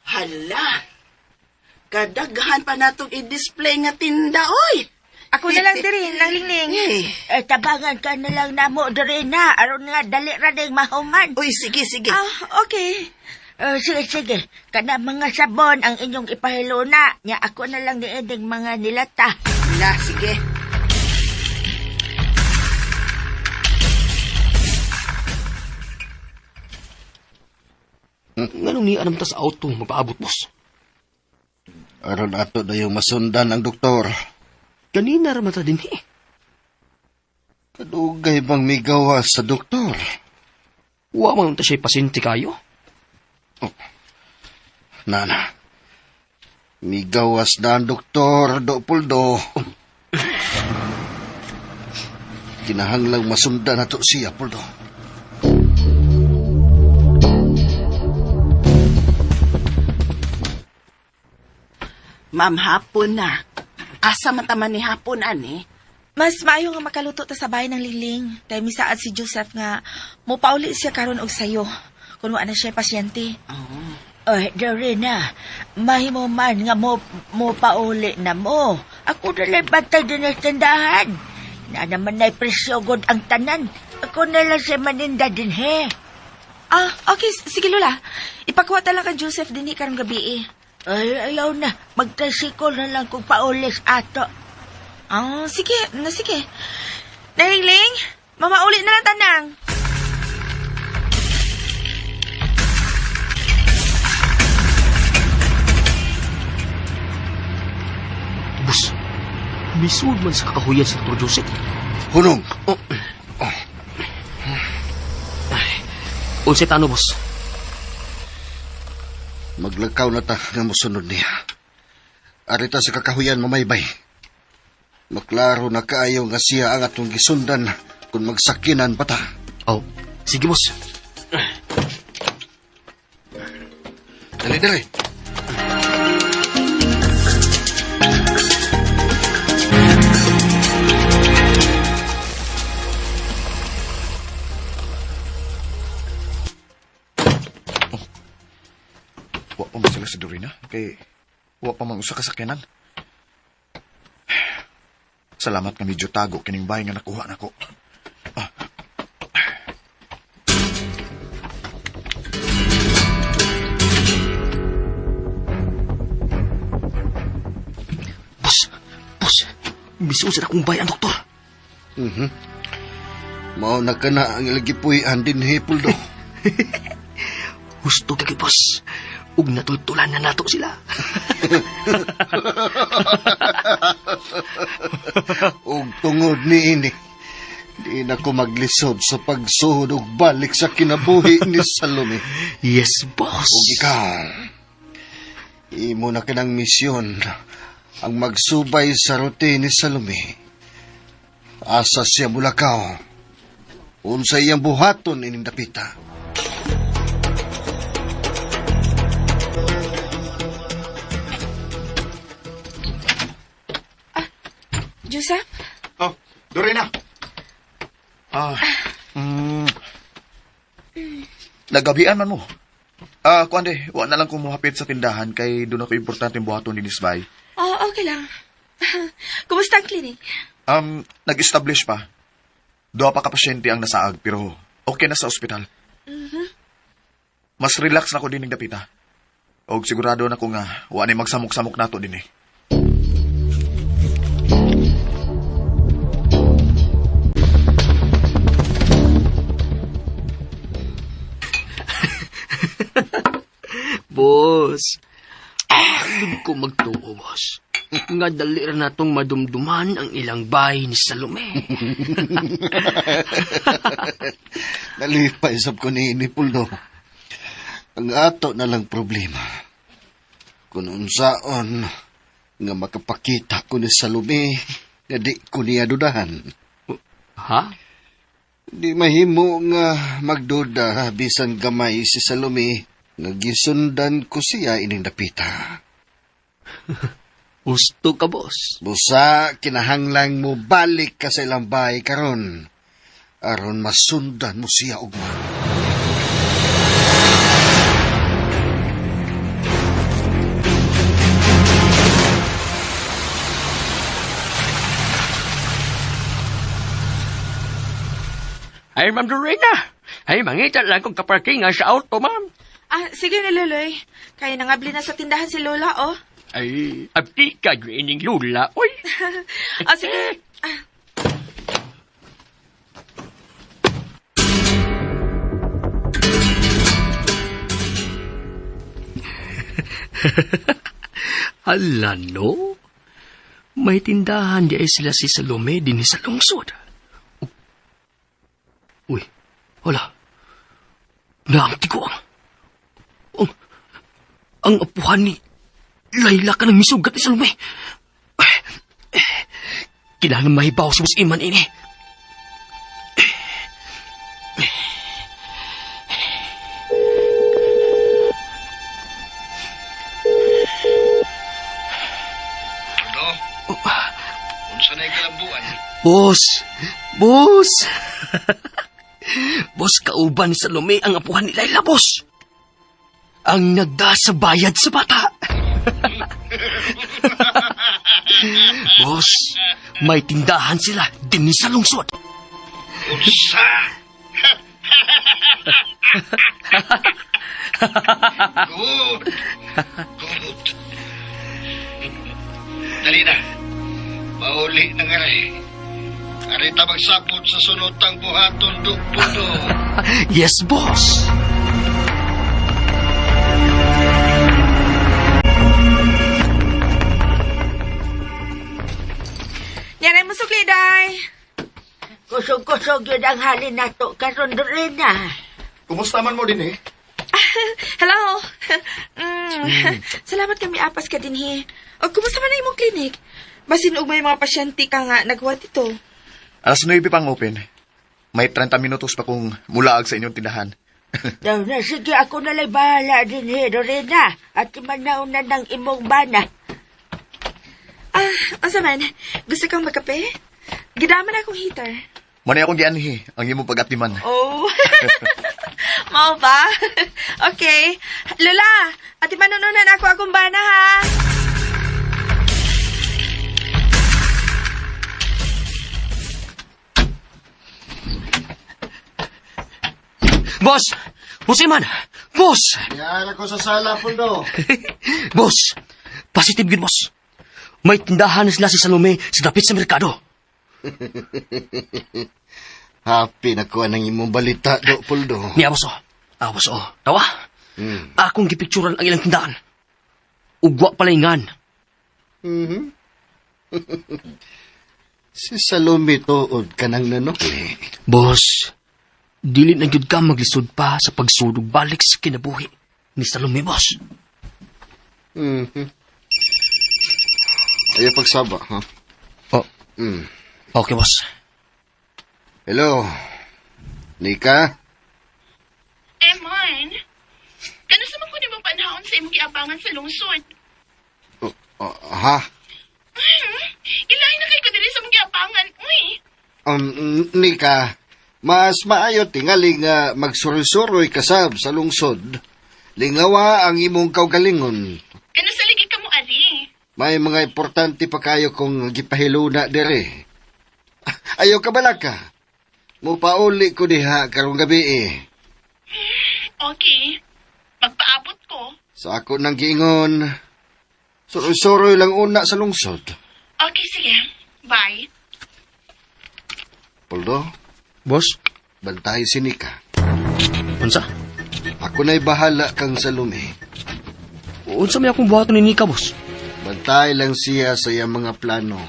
Hala! Kadaghan pa natong i-display nga tinda, oy! Ako na lang diri, nang lingling. Eh, tabangan ka na lang namo, Dorina. Aron nga, dali ra ning mahuman. Uy, sige, sige. Ah, okay. Sige, sige. Kana mga sabon ang inyong ipahiluna. Nya ako na lang niining mga nilata. La, sige. Nganong ni anam ta sa auto magpaabot, boss? Aron ato na yung masundan ang doktor. Kanina ra man ta dinhi. Kadugay bang migawas sa doktor? Wa man ta siya pasyente kayo. Oh. Nana, migawas na ang doktor, do puldo. Kinahanglang masundan nato siya, Puldo. Ma'am, hapon na. Asa man taman ni hapon, ani? Mas maayo nga makaluto ta sa bahay ng lingling. Kay misaad si Joseph nga mopauli siya karon og sayo. Kun wa na siya pasyente. Oh. Ay, Dorina, mahimo man nga mo pauli na mo. Ako na lang bantay din sa tindahan. Na naman na'y presyo gud ang tanan. Ako na lang siya maninda din, he. Ah, okay. Sige, Lola. Ipakuha ta lang kay Joseph dinhi karong gabi eh. Ay, ayaw na. Magtrisikol na lang kung paulis ato. Ah, sige. Na, sige. Nalingling, mamauli na lang tanang. Boss, misud man sa kakahuyan si Dr. Joseph. Hunong! Oh. Oh. Ay, unsay tano, boss? Maglakaw na ta nga mosunod niya. Arita sa kakahuyan mamaybay. Maklaro na kaayo nga siya ang atong gisundan kung magsakinan pa ta. Oh, sige, boss. Dali, dali. Oh. Wa pa man sila si Dorina. Kay wa pa man usa ka sakyanan. Salamat nga medyo tago kining bahay nga nakuha nako. Ah. Boss, boss, misuod sa akong bahay ang doktor. Mhm. Mao na kana ang ilagipuy-an dinhi, Puldo. Husto ka boss. Ug natultulan na nato sila. Ug tungod niini, di na ko maglisod sa pagsuhod og balik sa kinabuhi ni Salome. Yes, boss. Ug ikaw, imo na kanang misyon ang magsubay sa rote ni Salome. Asa siya mulakaw. Unsa iyang buhaton ining dapita. Joseph? Oh, Dorina. Ah, Nagabian man mo. Ah, kuan de, wa na lang ko muhapit sa tindahan kay doon ako importante buhaton ni Nisbay. Oh, okay lang. Kumusta ang clinic? Nag-establish pa. Duha pa ka pasyente ang nasaag pero okay na sa ospital. Mas relax na ko din dapita. Og sigurado na ko nga wa ni magsamok-samok nato din eh. Boss, ah, ko magtuo, boss. Nga dali ra natong madumduman ang ilang bahay ni Salome. Nalipay sab ko ni Puldo. Ang ato na lang problema. Kung unsaon nga makapakita ko ni Salome nga di ko niya dudahan. Ha? Di mahimo nga magduda bisan gamay si Salome nga gisundan ko siya ining dapita. Gusto ka, boss. Busa kinahanglang mo balik ka sa ilang bahay karon aron masundan mo siya ugma. Ay, Ma'am Dorina. Ay, mangita lang kong kaparkingan sa auto, ma'am. Ah, sige na, Loloy. Kaya nangabli na sa tindahan si Lola, oh. Ay, abdi ka, ining lula. Uy, Ah, sige. Ah, Hala, no? May tindahan di ay sila si Salome din sa lungsod. Uy, wala. Naangti ko ang apuhan ni Layla ka ng misugat ni Salome. Kailangan mahibaw si Boss Iman ini. Puldo, unsa na kalambuan? Boss! Boss! Boss, kauban ni Salome ang apuhan ni Layla, boss! Ang nagda sa bayad sa bata! Boss, may tindahan sila din sa lungsod. Unsa? Good. Good. Dali na. Mauli na nga rin. Arita magsapot sa sunod tang buhaton do puno. Yes, boss! Yanay mo sukli, day. Kusog-kusog yun ang halin nato karon Dorina. Kumusta man mo din eh? Hello. Salamat kami apas ka dinhi. O, kumusta man na imong clinic? Basin og may mga pasyente ka nga naghuwat ito. Alas 9 pang open. May 30 minutos pa kung mulaag sa inyong tindahan. Daw na, sige ako na lang bahala din he, Dorina. At manauna ng imong bana. Ah, unsa man? Gusto kang magkape? Gidaman akong heater. Muna akong gianhi ang imong pag-atiman. Oh. Mao ba? Okay. Lola, ati manununan ako akong bana ha. Boss! Boss Iman! Boss! Yan ako sa sala, Puldo. Boss! Positive yun, boss. May tindahan na sila si Salome sa dapit sa merkado. Happy na ko ang imong balita, do, Poldo. Niya, boss, oh. Ah, boss, oh. Tawa. Akong gipicturan ang ilang tindahan. Ugwa palingan. Si Salome tuod ka nang nanukli. Boss, dili na gyud ka maglisod pa sa pagsudog balik sa kinabuhi ni Salome, boss. Ayaw pagsaba, ha? Oh. Okay, boss. Hello? Nika? Eman, kanus man ko nimo panahon sa imong giabangan sa lungsod? Oh, oh, ha? Ilain na kay ko diri sa imong giabangan, uy. Nika, mas maayo tingali nga magsuroy-suroy kasab sa lungsod. Lingawa ang imong kaugalingon. Kanus sa ligi ka mo ari? May mga importante pa kayo kung gipahiluna dire. Ayaw ka balaka. Mupauli ko diha karong gabi eh. Okay. Magpaabot ko. Sa ako nang giingon, suroy-suroy lang una sa lungsod. Okay, sige. Bye. Poldo, Boss, bantay si Nika. unsa? Ako na'y bahala kang Salome. Unsa may akong buhaton ni Nika, boss? Bantay lang siya sa iyang mga plano.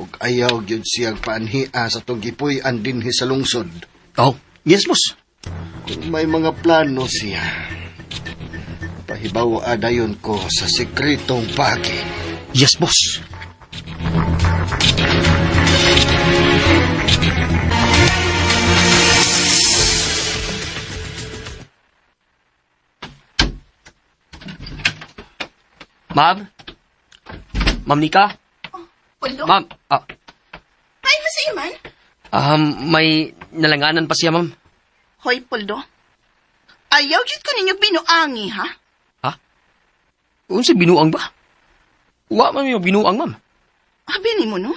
Ug ayaw gyud siyang paanhia sa tong gipuy-an dinhi sa lungsod. Oh, yes, boss. Kung may mga plano siya, pahibaw dayon ko sa sekretong pagi. Yes, boss. Ma'am? Ma'am Nika? Poldo, Ma'am, ay mo sa iman? may nalanganan pa siya, ma'am. Hoy, Poldo. Ayaw jud ko ninyo binuangi, ha? Ha? Unsa binuang ba? Wa man yung binuang, ma'am. Abi ni mo, no?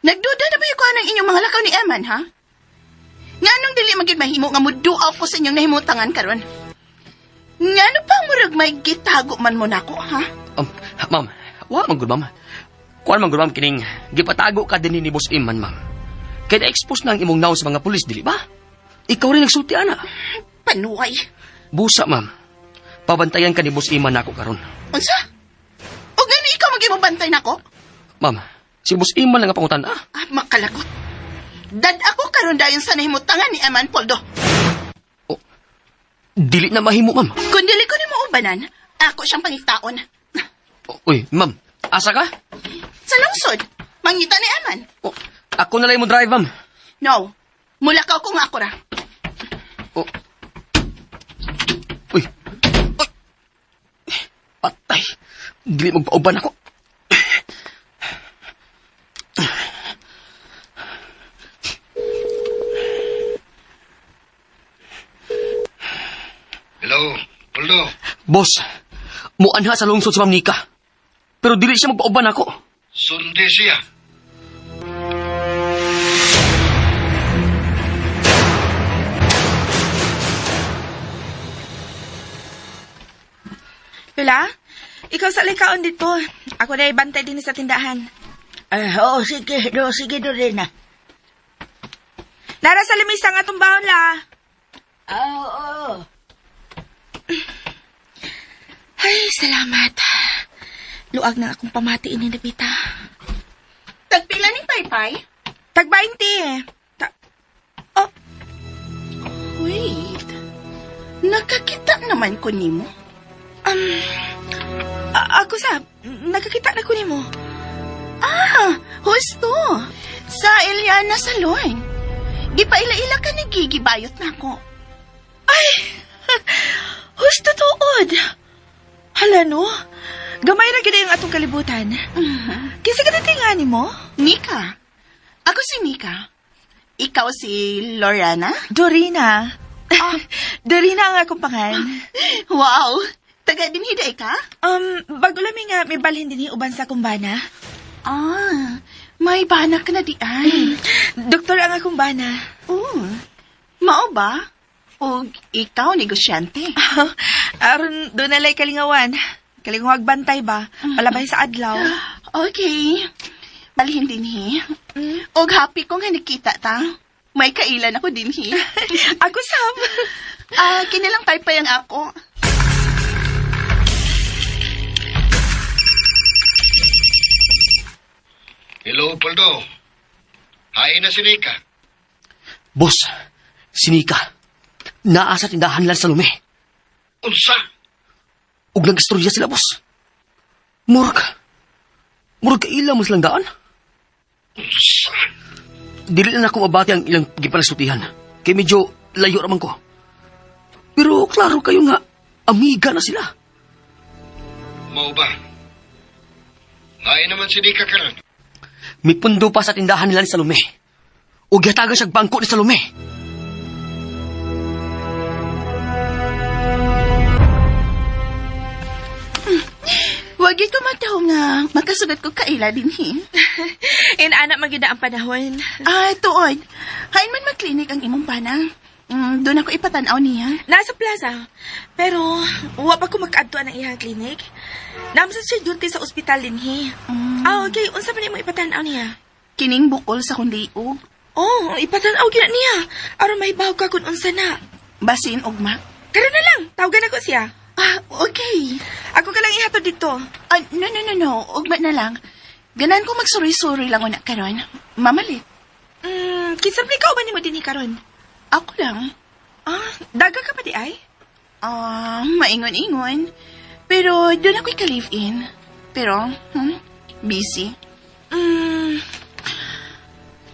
Nagduda na ba yung kuha ng inyong mga lakaw ni Eman, ha? Nga nung dili magid mahimo nga muduaw ko sa inyong nahimutangan karon. Nga no pa murag may gitago man mo nako, ha? Ma'am, wa man gud, ma'am. Kuan man gud, ma'am, kining gipatago ka din ni Boss Iman, ma'am. Kaya na-expose na ang imong naon sa mga pulis, dili ba? Ikaw rin nagsulti, ana. Panuay. Busa, ma'am. Pabantayan ka ni Boss Iman nako karon. Unsa? O gani ikaw magimong bantay nako? Ma'am, si Boss Iman lang ang pangutan, ah. Ah, makalagot. Dad ako karon dayon sa nahimutangan ni Eman, Poldo. Dili na mahimo, ma'am. Kung dili ko nimo ubanan, ako siyang pangitaon. Uy, ma'am, asa ka? Sa lungsod, mangita ni Eman. Oh, ako na lang mo drive, ma'am. No, mulakaw ko nga ako ra. Oh. Uy. Uy. Patay. Dili magpauban ako. Hello, Poldo. Boss, muanha sa lungsod si Ma'am Nika. Pero dili siya magpauban ako. Sundi siya. Lola, ikaw sa likaon dito. Ako na ibantay din sa tindahan. Ay, oo, sige, do, sige, Dorina. Nara sa limisa nga itong bahon la. Ah, oo. Ay, salamat. Luag na akong pamatiin ni Nabita. Tagpila ni Paypay? Tag 20. Oh. Wait. Nakakita naman ko nimo. Ako sa, nakakita na ko nimo. Ah, husto. Sa Eliana Salon. Gipaila-ila ka ni Gigi bayot na ako. Ay, husto tuod. Hala no, gamay ra gid ang atong kalibutan. Kinsa ka tingani mo? Nika. Ako si Nika. Ikaw si Lorena? Dorina. Ah. Dorina ang akong pangan. Wow! Taga dinhi ka? Bago lami nga may balhin dinhi uban sa kumbana. Ah, may bana ka na di ay. Doktor ang akong bana. Oh, mao ba? O ikaw negosyante? Aron doon nalay kalingawan. Kalingawag bantay ba? Palabay sa adlaw. Okay. Balhin dinhi. Og happy ko nga nakita ta. May kailan ako dinhi. Ako sab. Ah, kinilang paypay ang ako. Hello, Poldo. Hain na si Nika. Boss, sinika. Naa sa tindahan lang sa lume. Unsa? Ug nag-istorya sila, boss. Murag. Murag kaila mo silang daan. Unsa? Dili na ako mabati ang ilang gipalasultihan. Kay medyo layo raman ko. Pero klaro kayo nga, amiga na sila. Mao ba? Hain naman si Nika karon. Mipundo pa sa tindahan nila ni Salome. Ug gihatagan siyang bangko ni Salome. Wag gyud ko mataw nga makasugat ko kaila dinhi. Inana man gyud na ang panahon. Ah, tuod. Hain man mag-clinic ang imong bana. Doon ako ipatanaw niya. Nasa plaza. Pero wa pa ko makaadto ang iyang clinic. Namsa siya duty sa ospital dinhi. Ah, okay. Unsa man imo ipatan-aw niya? Kining bukol sa kong liog. Oh, ipatan-aw gyud na niya. Aron mahibaw ka kung unsa na. Basin ugma. Karon na lang, tawagan ako siya. Ah, okay. Ako ka lang ihatod dito. Ah, no, no, no, no. Ugma na lang. Ganan ko magsuroy-suroy lang una karon. Mamalit. Kinsa man ikaw ba nimo dinhi karon? Ako lang. Ah, daga ka pa di ay? Ah, maingon-ingon. Pero doon ako ka-live-in. Pero, busy.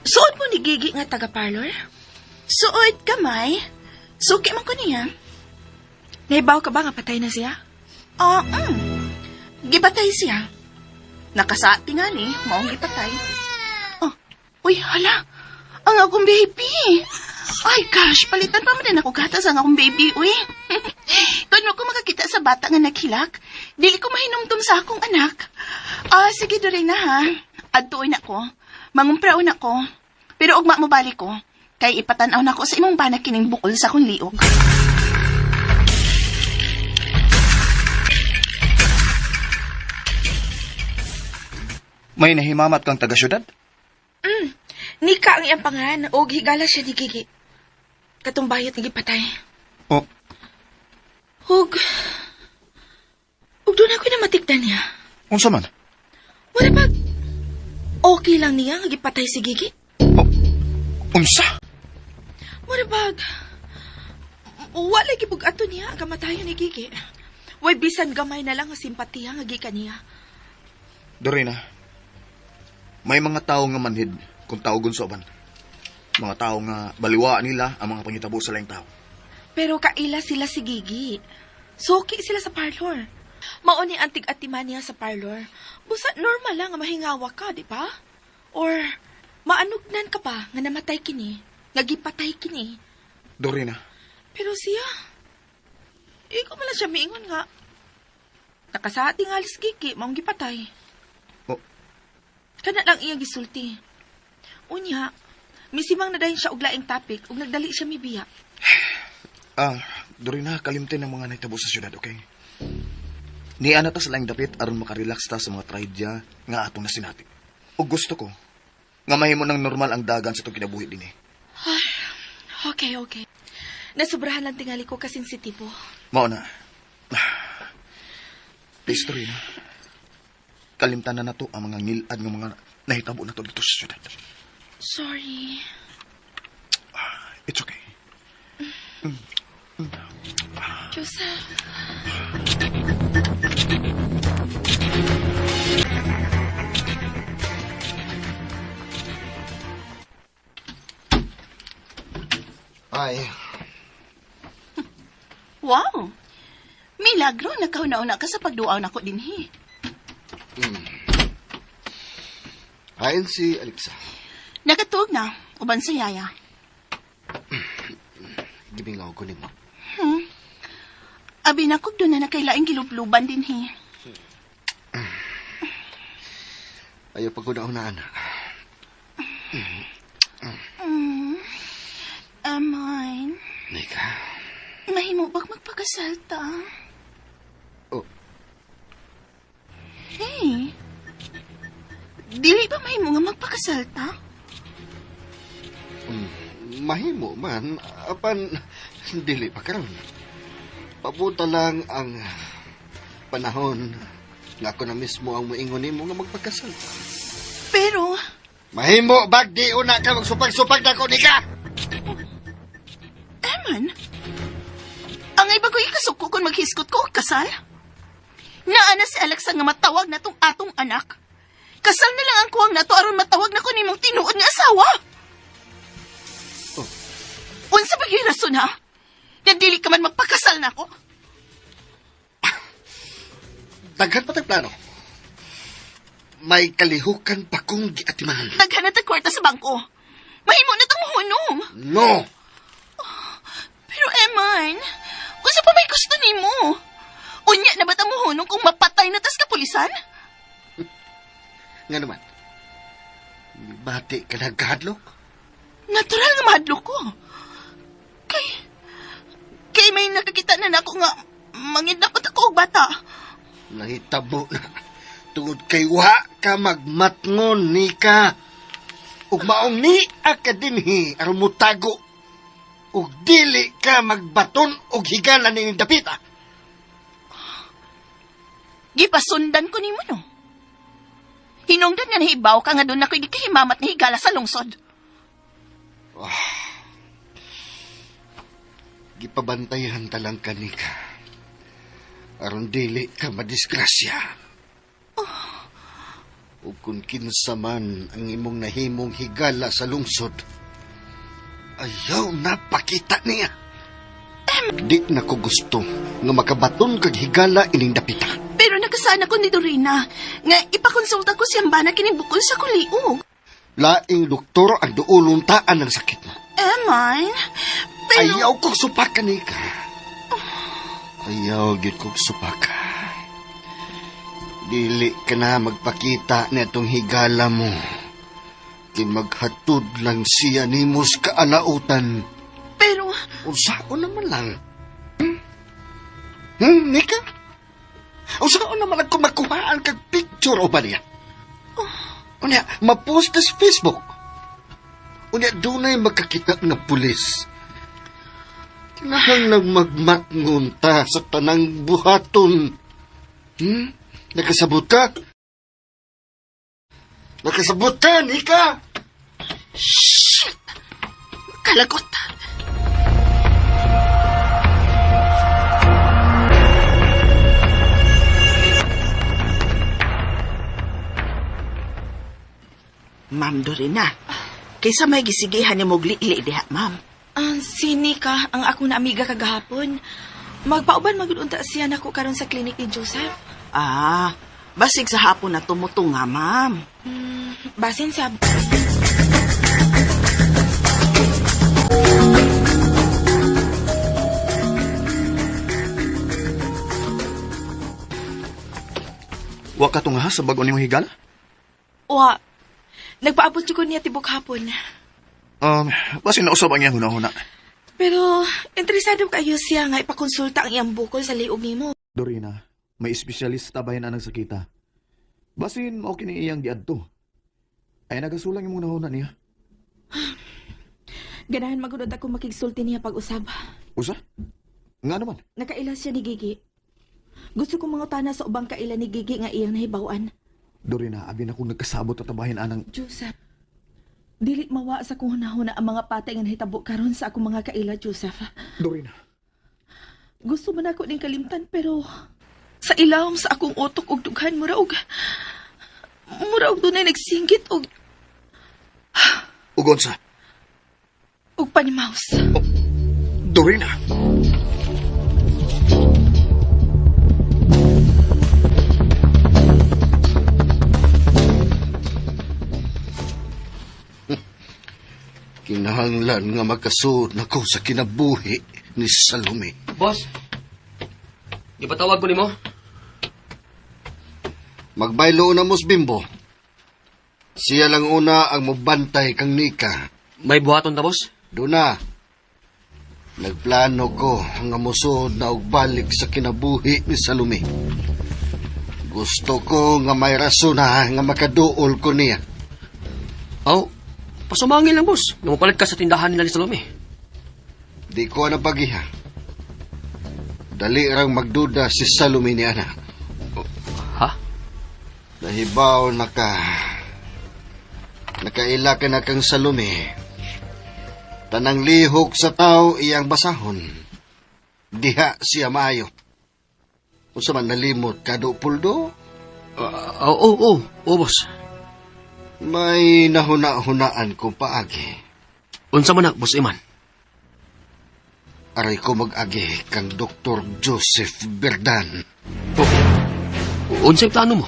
Suod mo ni Gigi nga taga-parlor? Suod kamay. Suki man ko niya. Naibaw ka ba nga patay na siya? Ah, Gipatay siya. Nakasa tingali, maong gipatay. Oh, uy, hala. Ang akong baby. Ay, gosh, palitan pa man din ako gatas ang akong baby, uy. Kung ko makakita sa bata nga naghilak, dili ko mahinumdum sa akong anak. Ah, sige, Dorena, ha. Adtuoy na ko. Mangumpraon na ko. Pero ugma mo balik ko. Kay ipatanaw na ko sa imong bana kining bukol sa akong liog. May nahimamat kang taga-syudad? Nika ang iyang pangalan og higala siya ni Gigi. Katong bayot nga gipatay. Oh, Ug ug doon ako na matikdan niya. unsa man? Wala ba okay lang niya nga gipatay si Gigi? Oh, unsa? Mura bag wala gibug-ato niya ang kamatayon ni Gigi. Way bisan gamay na lang ang simpatiya nga gikan niya. Dorina, may mga tao nga manhid kung taogon sa uban. Mga tao nga baliwaan nila ang mga pangitabo sa laing tao. Pero kaila sila si Gigi. Suki sila sa parlor. Mao ni ang tig-atiman niya sa parlor. Busa normal lang nga mahingawa ka, di ba? Or maanugnan ka pa nga namatay kini, nagipatay kini. Dorina, Pero siya, ikaw man lang siya miingon nga. Nakasaati nga alis Gigi, maong gipatay. Oh. Kana lang iya gisulti. Unya, misimang na dahin siya og laing topic ug nagdali siya mibiya. ah, Dorina, kalimtin ang mga nahitabo sa syudad, okay? Niya na ta sa laing dapit aron makarelax ta sa mga trahedya nga atong nasinati. O gusto ko nga mahimo ng normal ang dagan sa itong kinabuhi din eh. Okay, okay. Nasubrahan lang tingali ko kasensitibo. Mao na. Please, Dorina. Kalimtan na nato ang mga ngilad nga mga nahitabo na to dito sa syudad. Sorry. It's okay. Joseph. Ay, Wow! Milagro, nakauna-una ka sa pagduaw nako dinhi. hain si Alexa. Nakatuog na, uban sa yaya. Gimingaw ko nimo. Abi na ko doon na nakailaing gilubluban dinhi. Ayaw paguna-unaan. Amoy, Nika. mahimo bag magpakasal ta? Oh. Hey. Dili ba mahimo nga magpakasal ta? Mahimo man, apan dili pa karon. Pabuta lang ang panahon nga ako na mismo ang moingon nimo nga magpakasal. Pero Mahimo bag di una ka magsupag-supag na ko ni ka. Eman, ang iba ko ikasuko kung maghiskot ko og kasal. Naa na si Alexa nga matawag na tong atong anak. Kasal na lang ang kuwang nato aron matawag na ko nimong tinuod nga asawa. Oh. Unsa ba gyud rason ha? Nga dili ka man magpakasal nako? Daghan pa tag plano. May kalihukan pa kong giatiman. Daghan na tag kwarta sa bangko. Mahimo na tang hunong. No! Pero Eman, unsa pa may gusto nimo? Unya na ba ta mohunong kung mapatay na tas kapulisan? Nga naman. Bati ka nagkahadlok? Natural nga mahadlok ko. Kay may nakakita na nako nga mangidnapot ako og bata. Nahitabo na. Tungod kay wa ka magmatngon ni ka. Ug maong ni akadinhi aron mutago. Ug dili ka magbaton og higala ni dapita. Gipasundan ko nimo no. Hinungdan nga nahibaw ka nga doon ako'y gikahimamat nga higala sa lungsod. Gipabantayan ta lang kanika. Aron dili ka madisgrasya. Ug kung kinsa man ang imong nahimong higala sa lungsod, ayaw na pakita niya. Di na ko gusto nga makabaton kag higala ining dapita. Pero nakasana ko ni Dorina nga ipakonsulta ko siyang bana kining bukol sa kuliog. Laing doktor ang duolong taan ng sakit mo. Eman, pero... Ayaw kong supaka nika. Ayaw gyud kong supaka. Dili ka na magpakita na itong higala mo. Kay maghatod lang siya nimo sa kaalautan. Pero... Unsaon naman lang. Nika? Unsaon naman lang kung makuhaan kag picture o ba niya? Unya, mapost sa Facebook. Unya, dunay makakita nga pulis. Kinahanglang magmatngon ta sa tanang buhaton. Nakasabot ka? Nakasabot ka, Nika! Shit! Kalagot! Ma'am Dorina, kaysa may gisigihan ni mo li diha, ma'am. Si Nika, ang akong naamiga kagahapon. Magpauban magudunta siya nako karon sa klinik ni Joseph. Ah, basig sa hapon na tumutunga, ma'am. Basin sa... Wa ka tunga sa bag-o nimo higala? Wa. Nagpaabot ko niya tibok hapon. Basin nausab ang iyang hunahuna. Pero, interesado kayo siya nga ipakonsulta ang iyang bukol sa liog nimo. Dorina, may espesyalista bahin anang sakita. Basin mao kini iyang giadto. Ay nagasulang imong hunahuna niya. Ganahan magunod ako makigsulti niya pag-usab. Usa? Nga naman. Nakaila siya ni Gigi. Gusto kong mangutana sa ubang kaila ni Gigi nga iyang nahibaw-an. Dorina, abi na kong nagkasabot at tabahin anang... Joseph, dili mawa sa kong hunahuna ang mga patay nga nahitabo karon sa akong mga kaila, Joseph. Dorina. Gusto man ako ning kalimtan pero sa ilawom sa akong utok og dughan mura og dunay nagsinggit og Ug unsa? Og panimaus. Oh, Dorina. Kinahanglan nga makasuod na ko sa kinabuhi ni Salome. Boss, ipatawag ko nimo. Magbaylo na mos Bimbo. Siya lang una ang mobantay kang Nika. May buhaton ta, boss? Duna. Nagplano ko nga mosuod na og balik sa kinabuhi ni Salome. Gusto ko nga may rason ha, nga makaduol ko niya. Oh, pasumangin lang, boss. Nga ka sa tindahan nila ni Salome. Di ko na pagiha. Dali rang magduda si Salome ni ana. Ha? Nahibaw nakaila ka na kang Salome. Tanang lihok sa tao iyang basahon. Diha siya maayo. Unsa man nalimot ka do, Puldo? Oo, oo, boss. May nahuna-hunaan ko paagi. Unsa man na, boss Iman? Aray ko mag-agi kang Dr. Joseph Berdan. Oh, unsay plano mo?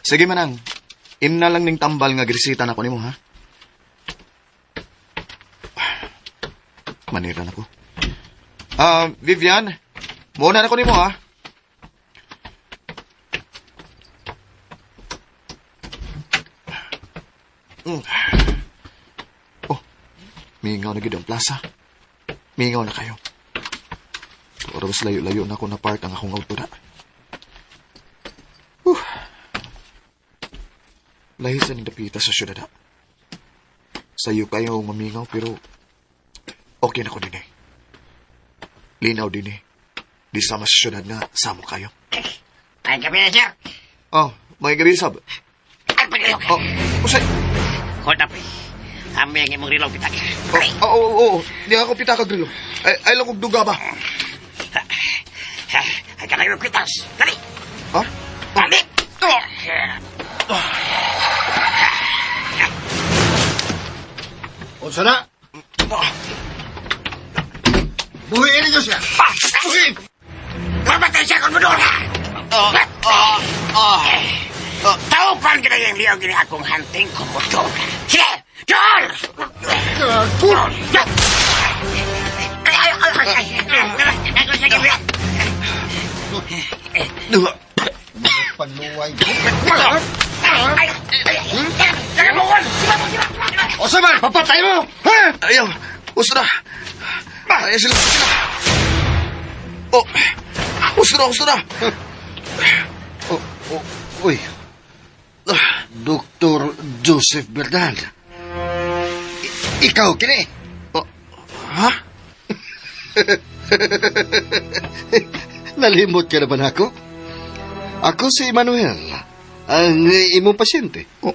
Sige manang, imna lang ning tambal nga gresita na ko nimo ha. Manira na ko. Vivian, muna na ko nimo ha. Oh, mingaw na gid ang plaza. Mingaw na kayo. Oras layo-layo na ako na park ang akong auto na. Lahi sa ning dapita sa syudad. Sayo kayo mamingaw pero okay na ko din eh. Linaw din eh. Di sama sa syudad nga samo kayo. Ay, gabi na, sir. Oh, may gabi sab. Ay, paglayo. Oh, usay. Hold up. Ami ang imong rilong pitak. Oh, oh, oh, oh. Di ako pitaka grilo. Ay, ay lang kog duga ba? Ay, kanang imong pitas. Dali. Ha? Dali. Unsa na? Buhiin ninyo siya! Buhiin! Mamatay siya kung mudura. Taupan ka na yung liyaw gini akong hunting kung. Sige! Dol! Ay, ay, ay, ay, ay. Panuway ko. Ay, ay, ay, Unsa man? Papatay mo! Ha? Ayaw, usto na. Ayaw sila, sila. Oh, usto na, usto na. Oh, oh, uy. Dr. Joseph Berdan. Ikaw kini. Oh, ha? Nalimot ka na ba nako? Ako si Emmanuel, ang imong pasyente. Oh.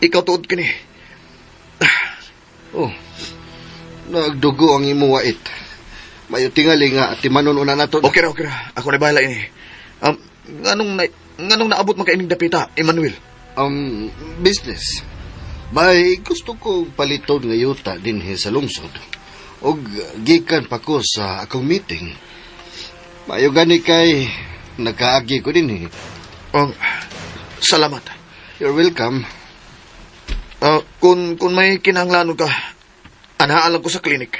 Ikaw tuod kini. Oh, nagdugo ang imong wait. Mayo tingali nga timanon una nato. Okay ra, okay ra. Ako na bahala ini. Nganong naabot man ka ining dapita, Emmanuel? Business. Bay, gusto ko paliton nga yuta dinhi sa lungsod. Og gikan pa ko sa akong meeting. Mayo gani kay nakaagi ko dinhi. Salamat. You're welcome. Kung may kinahanglanon ka, anahan lang ko sa klinik.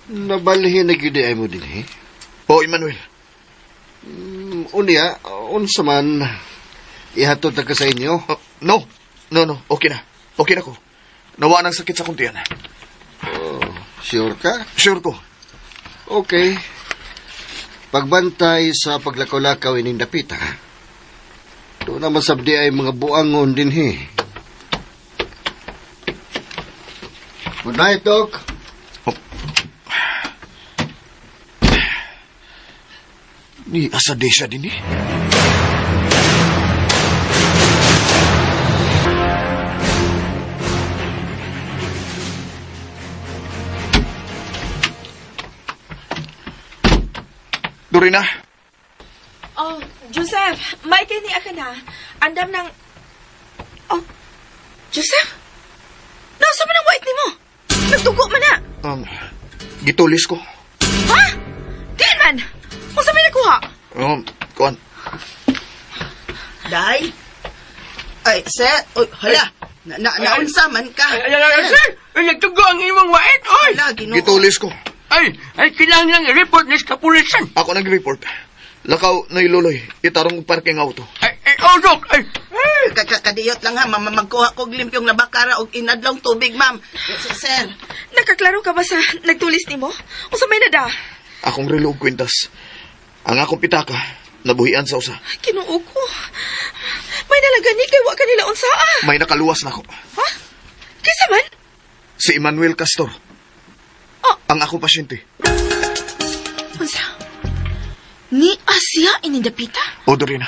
Nabalhin na gyud ay mo dinhi. Oh, Emmanuel. Unya, unsa man ihatod na ka sa inyo? No. No, no. Okay na. Okay na ko. Nawa ng sakit sa kuntian. Oh, sure ka? Sure ko. Okay. Pagbantay sa paglakaw-lakaw ining dapita. Doon naman sabdi ay mga buangon dinhi. Good night, Doc. Oh. Ni asa de siya din eh. Dorina. Oh, Joseph, may kini ka na. Andam ng... Oh, Joseph? Nasa man ang white nimo? Nagdugo man na. Gitulis ko. Ha? Diyan man! Unsa may nakuha? Kuan. Day? Ay, sir. Oy, hala. Naunsa man ka. Ay, ay, ay, sir! Ay, nagtugo ang imong wait, oy! Hala, Ginoo. Gitulis ko. Ay, ay, kailangan lang i-report ni sa kapulisan. Ako nag-report. Lakaw na iluloy. Itarong parking auto. Ay, ay, oh, Dok! Ay, Kakadiyot lang ha, ma'am. Magkuha kog limpyong labakara og inadlong tubig, ma'am. Sir. Nakaklaro ka ba sa nagtulis nimo? Unsa may nada? Akong relo og kwintas. Ang akong pitaka, nabuhian sa usa. Kinuo ko. May nalaga ni kay wa kanila unsaa. May nakaluwas na ako. Ha? Kinsa man? Si Emmanuel Castor. Oh. Ang akong pasyente. Unsa? Ni Asia inindapita? O, Dorina.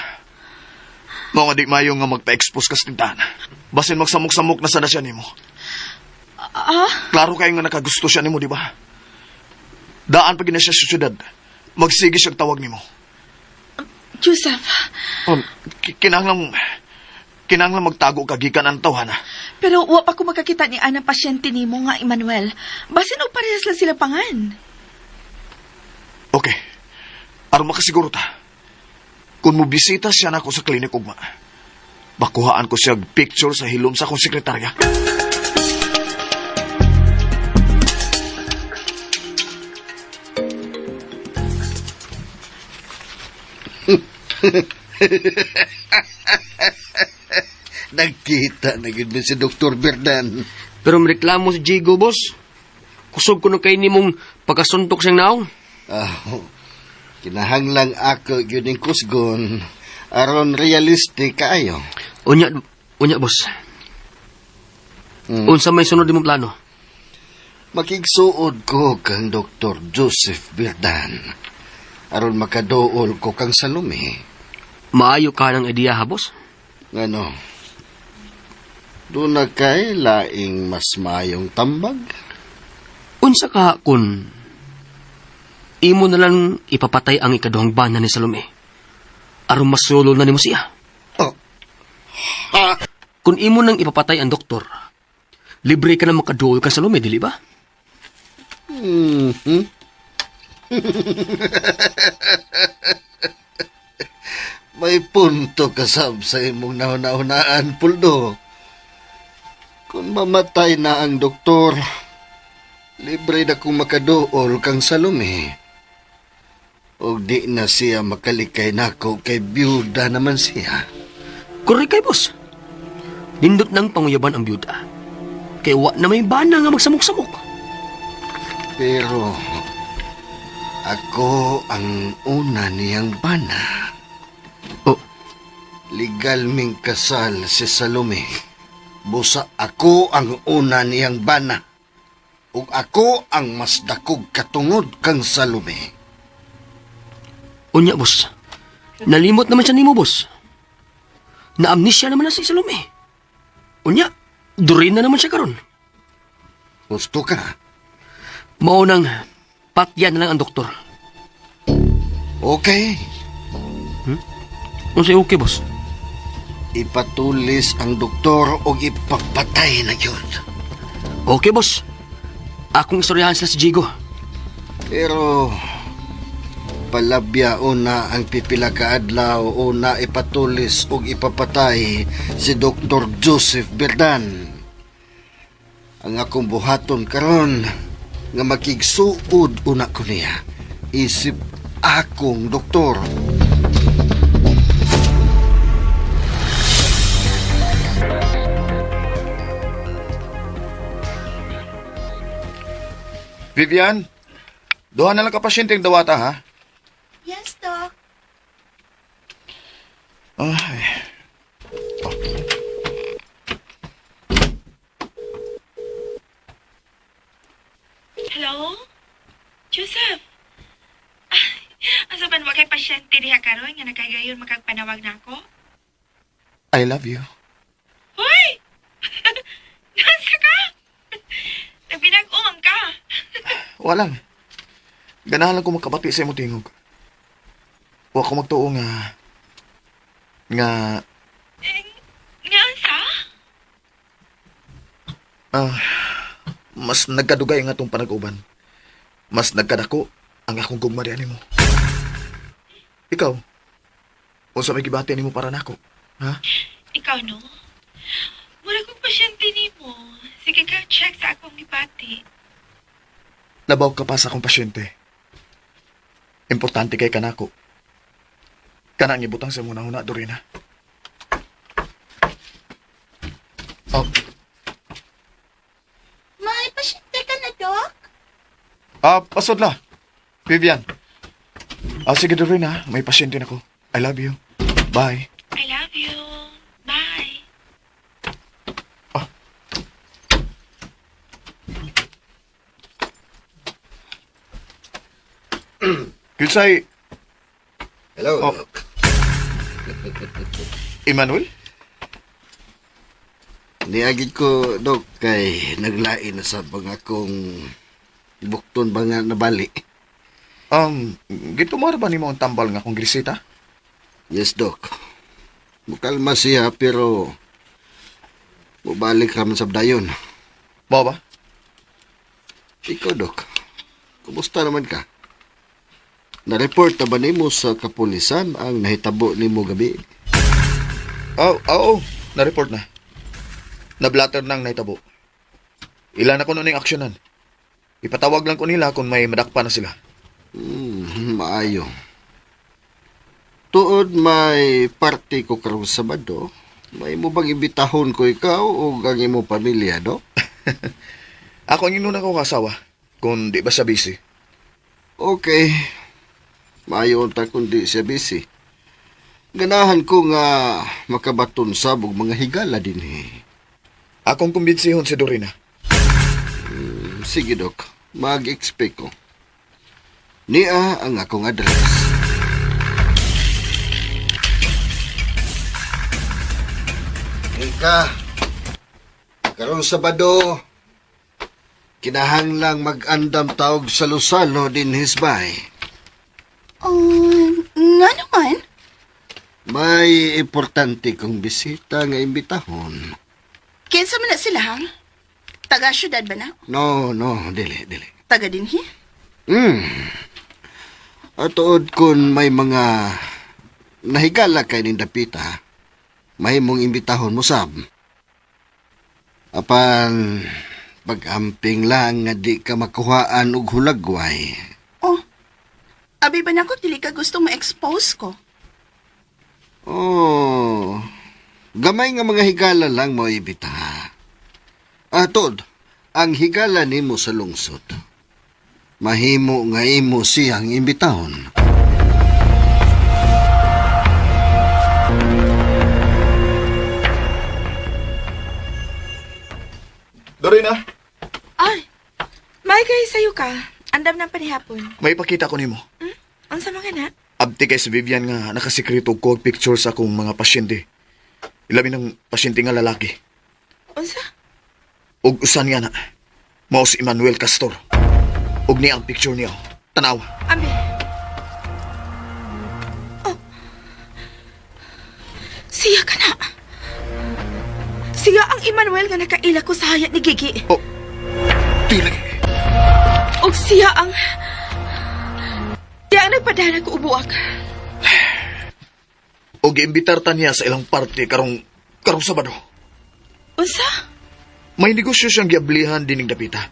Mao nga di mayo nga magpa-expose ka sa tindahan. Basin magsamok-samok na sana siya nimo. Ah? Klaro kayo nga nakagusto siya nimo, di ba? Daan pa gina siya sa syudad. Magsige siyang tawag nimo. Joseph. Kinahanglan magtago ka gikan ang tawhana. Pero wa pa ko makakita ni anang pasyente nimo nga Emmanuel. Basin og parehas lang sila pangan. Okay. Aron makasiguro ta. Kung mobisita siya nako sa klinik ugma, bakuhaan ko siya picture sa hilom sa akong sekretarya. Nagkita na gid mi si Dr. Berdan. Pero reklamo si Jigo, boss. Kusog ko na kay nimong pagkasuntok siyang naong. Ah, kinahanglang ako gyud ning kusgon aron realistic kaayo. Unya, unya, boss. Unsa may sunod nimong plano? Makigsuod ko kang Dr. Joseph Berdan aron makaduol ko kang Salome. Maayo ka ng ideya, ha, boss? Ngano? Doon na kay laing mas maayong tambag? Unsa ka kun imo na lang ipapatay ang ikaduhang bana ni Salome aron masulo na nimo siya? Oh. Ha? Kung imo nang ipapatay ang doktor, libre ka na makaduol kang Salome, dili ba? Mhm. May punto ka sab sa imong nahuna-hunaan, Puldo. Kung mamatay na ang doktor, libre na kong makaduol kang Salome. Og di na siya makalikay nako kay byuda naman siya. Correct kay boss. Nindot nang panguyaban ang byuda. Kay wa na may bana nga magsamok-samok. Pero ako ang una niyang bana. Oh. Legal ming kasal si Salome. Busa ako ang una niyang bana. Ug ako ang mas dakog katungod kang Salome. Unya, boss. Nalimot naman siya nimo, boss. Na-amnesia naman na si Salome. Unya, durin na naman siya karon. Gusto ka? Mao nang patyan na lang ang doktor. Okay. Unsay okay, boss? Ipatulis ang doktor og ipapatay na yun. Okay, boss. Akong istoryahan sila si Jigo. Pero palabya una ang pipila ka adlaw una ipatulis og ipapatay si Dr. Joseph Berdan. Ang akong buhaton karon nga makigsuod una ko niya isip akong doktor. Vivian, duha na lang ka pasyente ang dawata, ha? Yes, Doc. Ay. Hello? Joseph? Asa man wa kay pasyente diha karon nga nakagayon makagpanawag nako? I love you. Hoy! Nasa ka? Nabinag-uang ka. Walang. Ganahan lang ko makabati sa imong tingog. Wa ko magtuo nga nga Nga sa? Mas nagkadugay nga atong panag-uban. Mas nagkadako ang akong gugma diha nimo. Ikaw, unsa may gibati nimo para nako? Ha? Ikaw no? Mura kong pasyente nimo. Sige ka, check sa akong gibati. Labaw ka pa sa akong pasyente. Importante kay kanako. Kana ang ibutang sa muna huna, Dorina. Ah, pasod la. Vivian. Ah, sige Dorina, may pasyente na ko. I love you. Bye. I love you. Bye. Ah. Kinsay, Hello, Oh. Doc. Emmanuel? Niagid ko, Dok, kay naglain na sa bang akong bukton ba nga nabali. Gitumar ba nimo ang tambal nga akong grisita? Yes, Doc. Mukalma siya pero mubalik raman sa dayon. Mao ba? Ikaw, Doc. Kumusta naman ka? Na-report na ba nimo sa kapulisan ang nahitabo nimo gabi? Oh, oo, na-report na. Na-blatter nang nahitabo. Ilan ako noon yung aksyonan. Ipatawag lang ko nila kung may madakpa na sila. Maayo. Tuod may party ko karong Sabado. May mo bang imbitahon ko ikaw o ang imo pamilya, do? Ako ang inuna ko kasawa, kung di ba siya busy. Okay. Maayo unta kung di siya busy. Ganahan ko nga makabaton sab og mga higala dinhi. Akong kumbinsihon si Dorina. Sige, Dok. Mag-expect ko. Nia ang akong address. Ika, karong Sabado, kinahanglang mag-andam taog sa Lusalo din hisbay. Oh, nga naman. May importante kong bisita nga imbitahon. Kinsa man na sila, ha? Taga syudad ba na? No, no, dili, dili. Taga dinhi? Atuod kun may mga nahigala kay ning dapita, mahimong imbitahon mo sab. Apan pag-amping lang nga di ka makuhaan og hulagway. Oh, abi ba nako dili ka gustong ma-expose ko? Oh, gamay nga mga higala lang mo ibitaha. Atod, ang higala nimo sa lungsod. Mahimo nga imo siyang imbitahon. Dorina, Ay, may kay sayo ka. Andam ng panihapon. may ipakita ko nimo. Unsa man ka na? Abti kay si Vivian nga nakasikreto ko og picture sa akong mga pasyente. Ilabi ng pasyente nga lalaki. Unsa? Og usan nga na. Mao si Emmanuel Castor. Og niya ang picture niya. Tanaw. Ambi. Oh. Siya ka na. Siya ang Emmanuel nga nakaila ko sa hayat ni Gigi. Oh. Dili. Og siya ang... Siya ang nagpadala ko ubuak. Og giimbitar ta niya sa ilang party karong karong Sabado. Unsa? May negosyo siyang giablihan dining dapita.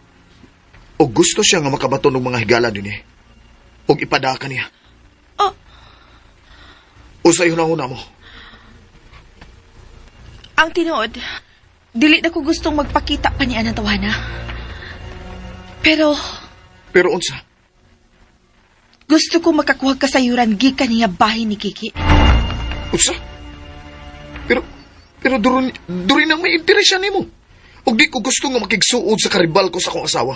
Og gusto siya nga makabaton og mga higala dinhi. Og ipadaka niya. Oh. Usay hunahuna mo. Ang tinuod, dili na ko gustong magpakita pa niya ng tawana. Pero Pero unsa? gusto ko makakuha kasayuran gikan niya bahin ni Kiki. Unsa? Pero pero duron durin ang may interes siya nimo. Og di ko gusto nga makigsuod sa karibal ko sa akong asawa.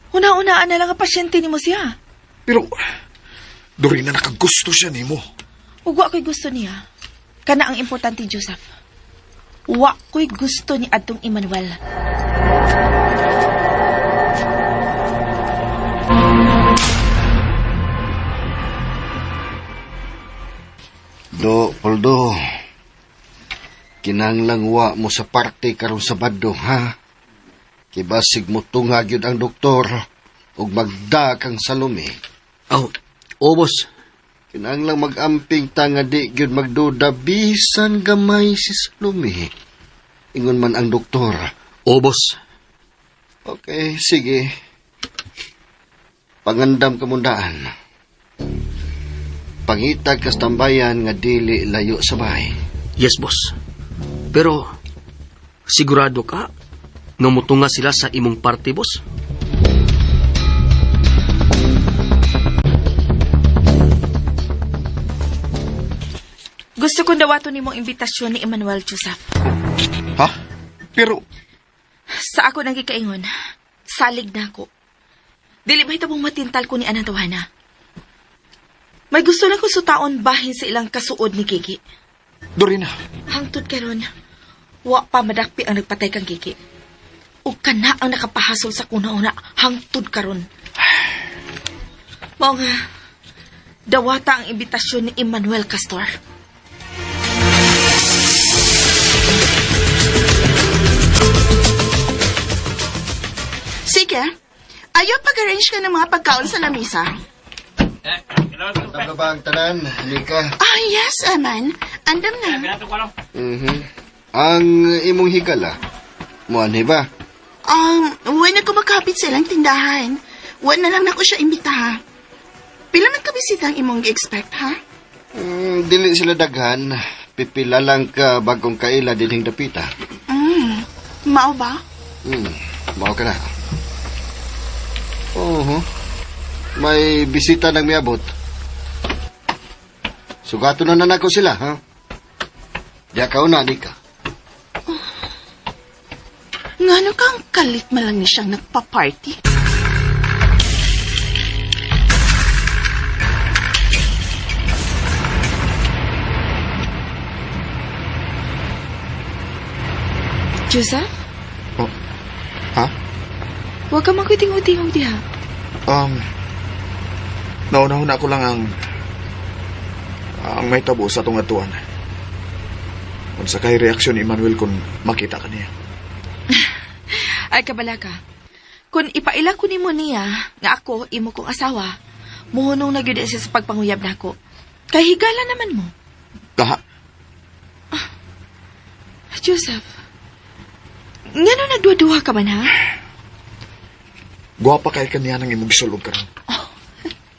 Una-unaan na lang ang pasyente nimo siya. Pero durin na nakagusto siya nimo. Ug wa ko'y gusto niya. Kana ang importante, Joseph. Wa ko'y gusto ni adtong Emmanuel. Do, Poldo. Kinahanglang wa mo sa parte karong Sabado, ha? Kibasig mo tungag yun ang doktor ug magda kang salumi. Oh, oh boss. Kinahanglang mag-amping ta nga di gyud magduda bisan gamay si Salome. Ingon man ang doktor. Oh, boss. Okay, sige. Pangandam kamundaan. Pangitag kas tambayan nga dili layo sa bahay. Yes, boss. Pero, sigurado ka nga mutunga sila sa imong party, boss? Gusto kong dawaton nimong imbitasyon ni Emmanuel, Joseph. Ha? Pero, Sa ako nang gikaingon, salig na ako. Dili ba hitabong matintal ko ni Anang Tawana? May gusto lang ko sutaon bahin sa ilang kasuod ni Gigi. Dorina, Hangtod karon, wa pa madakpi ang nagpatay kang Gigi. Ug kana ang nakapahasol sa kuna-una hangtod karon. Mao nga, dawata ang imbitasyon ni Emmanuel Castor. Sige. Ayaw pag-arrange ka ng mga pagkaon sa lamisa. Tama ba ang tanan, Nika? Ah, yes, Eman. Andam na. Mhm. Ang imong higala, muanhi ba? Wala ko makapit sa ilang tindahan. Wala na lang nako siya imbitaha. Pila man ka bisita ang imong gi-expect, ha? Dili sila daghan. Pipila lang ka bagong kaila dinhing dapita. Mao ba? Mao ka na. Oho. May bisita nang miabot. Sugato na na nako sila, ha? Diya ka una, Nika. Ngano kang kalit man lang ni siyang nagpa-party? Joseph, Oh, ha? huwag ka magkutingog-tingog diha. Nauna-una ko lang ang may tabo sa itong atuan. Unsa kay reaksyon ni Emmanuel kung makita ka niya. Ay, kabala ka. Kung ipaila ko nimo niya, nga ako, imo kong asawa, muhunong na gyud siya sa pagpanguyab nako. Kay higala naman mo. Kaha, Joseph, ngano nagduha-duha ka man ha? guwapa kay kaniya ng imong gisulog karon.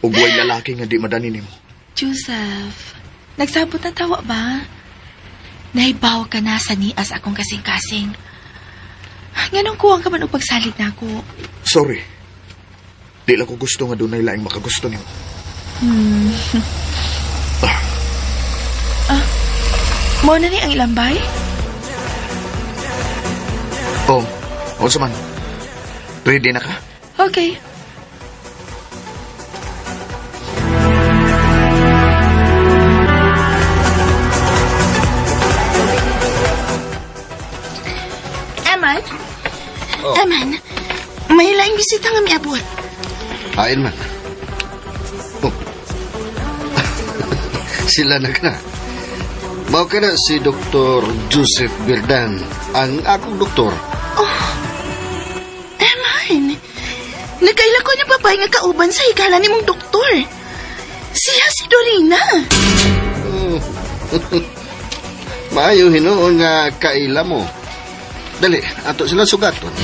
Ug way lalaki nga di madani nimo. Joseph, nagsabot na tawa ba? Nahibaw ka na sa nias akong kasing-kasing. Nganong kuwang ka man og pagsalig na ako? Sorry. Di lang ko gusto nga dunay laing makagusto nimo. Mao na ni ang ilambay? Oh, unsa man? Ready na ka? Okay. Eman? Oh. Eman, may laing bisita nga miabot. Hain man. Oh. Sila na ka. Mao ka na si Dr. Joseph Birdan, ang akong doktor. Eman, nagkaila ko ng babae nga kauban sa higala ni mong doktor. Siya si Dorina. Oh. Maayo hinuon nga kaila mo. Dali, ato sila sugaton.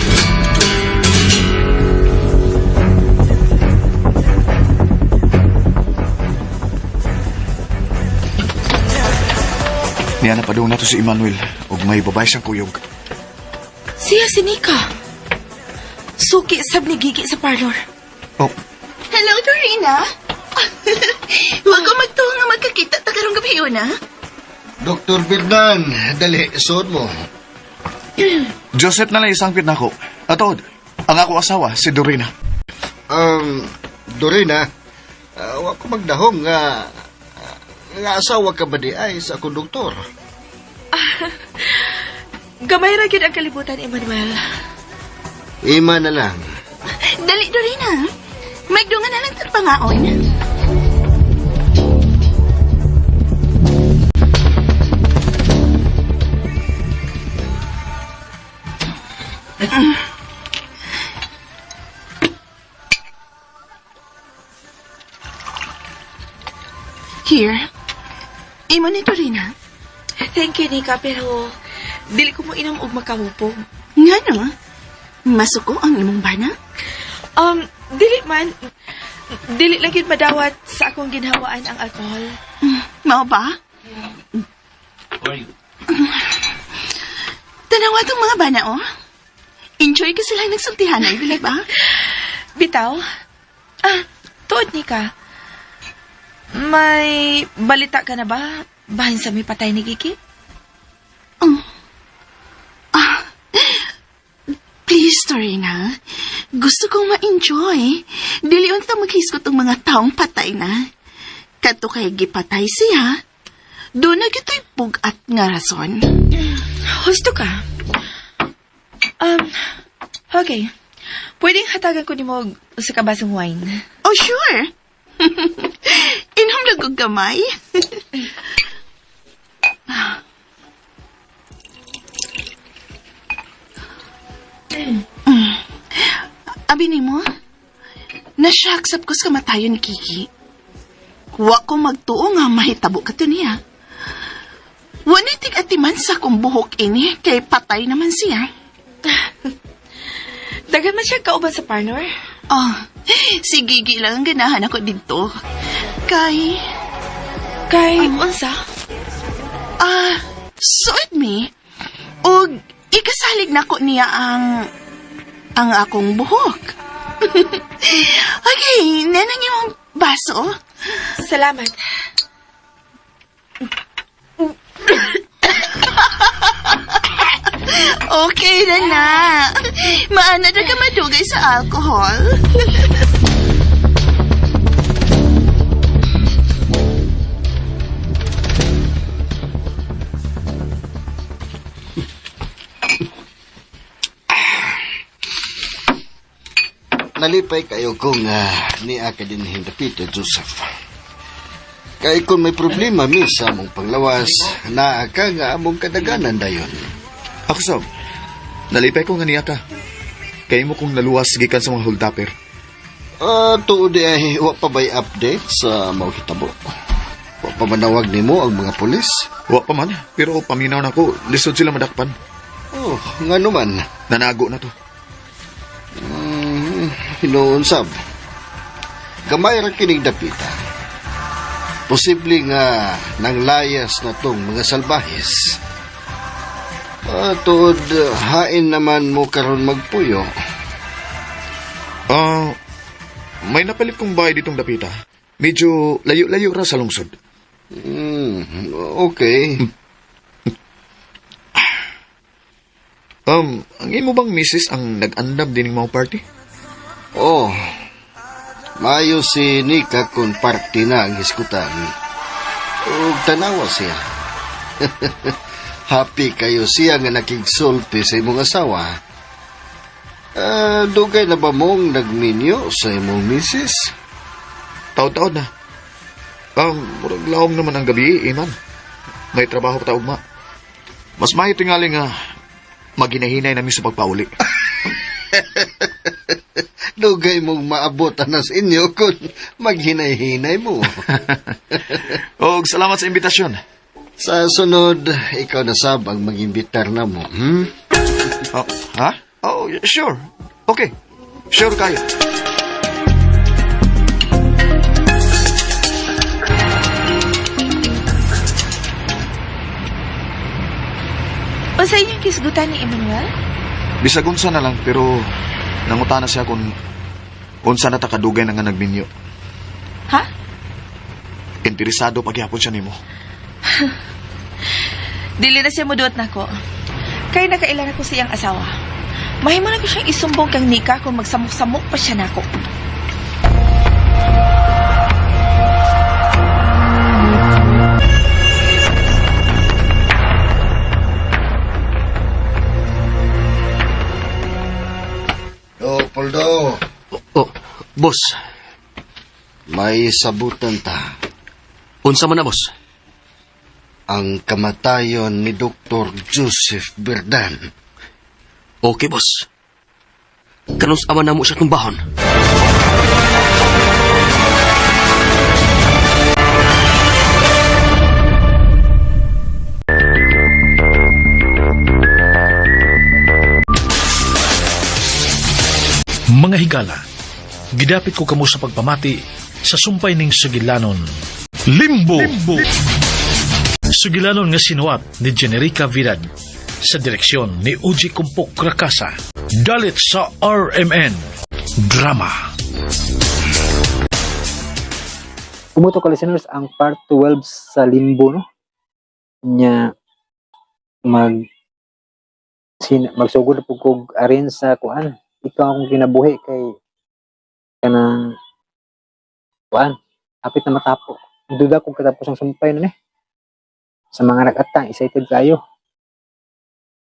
Niya na padung nato si Emmanuel ug may babae siyang kuyog. Siya si Nika. Suki sab ni Gigi sa parlor. Oh, Hello, Dorina. Huwag ko magtuo nga magkakita ta karong gabi na. Dr. Birdan, dali, suod mo. Joseph na lang isangpit nako. Atod, ang ako asawa si Dorina. Dorina, wa ko magdahom nga nga asawa ka ba di ay sa akong doktor? Gamay ra gyud ang kalibutan, Emmanuel. Ima na lang. Dali, Dorina. Magdungan na lang ta'g pangaon. Here. Imo ni Dorina. Thank you, Nika, pero dili ko mo inom og makahupog. Ngano? Masuko ang imong bana? Dili man. Dili lang gyud madawat sa akong ginhawaan ang alkohol. Mao ba? Tanawa tong mga bana, oh. Enjoy ka sila nagsultihanay, dili ba? Bitaw? Ah, tuod, Nika. May balita ka na ba Bahin sa may patay ni Gigi? Ah, please, Torina. Gusto kong ma-enjoy. Dili unta maghisgot ang mga taong patay na. Kadto kay gipatay siya. Doon na gito'y bugat nga rason. Husto ka. Okay. Pwedeng hatagan ko nimo og usa ka basong wine. Oh, sure. Inom lang kong gamay. Abi nimo, nashock sab ko sa kamatayon ni Kiki. Wa ko magtuo nga mahitabo ka to niya. Wa na tig-atiman sa kong buhok ini, kay patay naman siya. Daghan man siya kauban sa parlor. Oh, si Gigi lang ang ganahan ako dito. Kay, Kay unsa? Ah, suot mi. Og ikasalig nako niya ang akong buhok. Okay, nenang imong baso. Salamat. Okay na na. Maana na ka madugay sa alcohol. Nalipay kayo kung niya ka din hindapit, Joseph. Kay kung may problema mi sa among panglawas, naa ka nga among kadaganan dayon. Ako sob, nalipay ko nga niya ka. Kay mo kong naluwas gikan sa mga holdupper. Tuod di ay wa pa ba'y update sa mao hitabo? Wa pa manawag nimo ang mga pulis? Wa pa man, pero paminaw na ko, lisod sila madakpan. Oh, nga naman. Nanago na to. Hinuon sab. Gamay ra kining dapita. Posible nga nanglayas na tong mga salbahis. Tuod, hain naman mo karon magpuyo. May napalit kong bahay ditong dapita. Medyo layo-layo ra sa lungsod. Okay. Ang imo bang misis ang nag-andam din mga party? Oh, maayo si Nika kung party na ang hisgutan. Ug tanawa siya. Happy kayo siya nga nakigsulti sa imong asawa. Dugay na ba mong nagminyo sa imong misis? Taod-taod na. Murag laom naman ang gabi, iman. May trabaho pa ta ugma. Mas maayo tingali nga maginahinay nami sa pagpauli. Dugay mong maabot anas inyo kung maghinay-hinay mo. Og salamat sa imbitasyon. Sa sunod, ikaw na sab ang mag-imbitar na mo. Oh, ha? Oh, sure. Okay. Sure kayo. Unsa inyong kisgutan ni Emmanuel? Bisag unsa na lang, pero nangutana siya kung unsa na ta kadugay na nga nagminyo. Ha? Interesado pagyapon siya nimo. Dili na siya muduot nako. Kay nakailan ako sa iyang asawa. Mahimo na ko siyang isumbong kang Nika kung magsamok-samok pa siya nako. Oh, Poldo. Oh, boss. May sabutan ta. Unsa man na, boss? Ang kamatayon ni Dr. Joseph Berdan. Okay, boss. Kanus ama na mo siya tumbahon. Mga higala, gidapit ko kamo sa pagpamati sa sumpay ning sugilanon. Limbo! Limbo! Sugilanon nga sinuat ni Generica Vidad sa direksyon ni Uji Kumpok Rakasa. Dalit sa RMN Drama. Kumuto ka listeners ang part 12 sa Limbo, no? Nya mag sin magsugod na pud kog arrange sa kuan, Ikaw Akong Kinabuhi, kay kanang kuan, hapit na matapo. Duda kog katapos ang sumpay na ni. Sa mga nag-atang, excited kayo.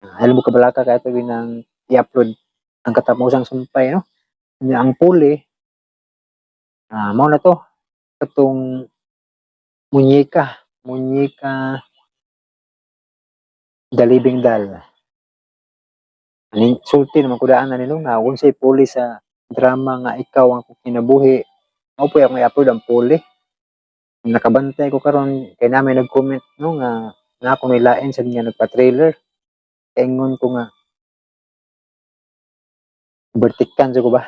Alam mo kabalaka kaya ito nang i-upload ang katapusang sumpay, no? Nya ang puli, mao na to. Katong Munyeka, Munyeka The Living Doll. Aning sulti naman kudaan na nino nga kung say puli sa drama nga Ikaw Ang Kinabuhi, mao po akong i-upload ang puli. Nakabantay ko karon kay na may nag-comment, no, nga na ako nilain sa niya nagpa-trailer. Kaingon ko nga overtikan ko ba?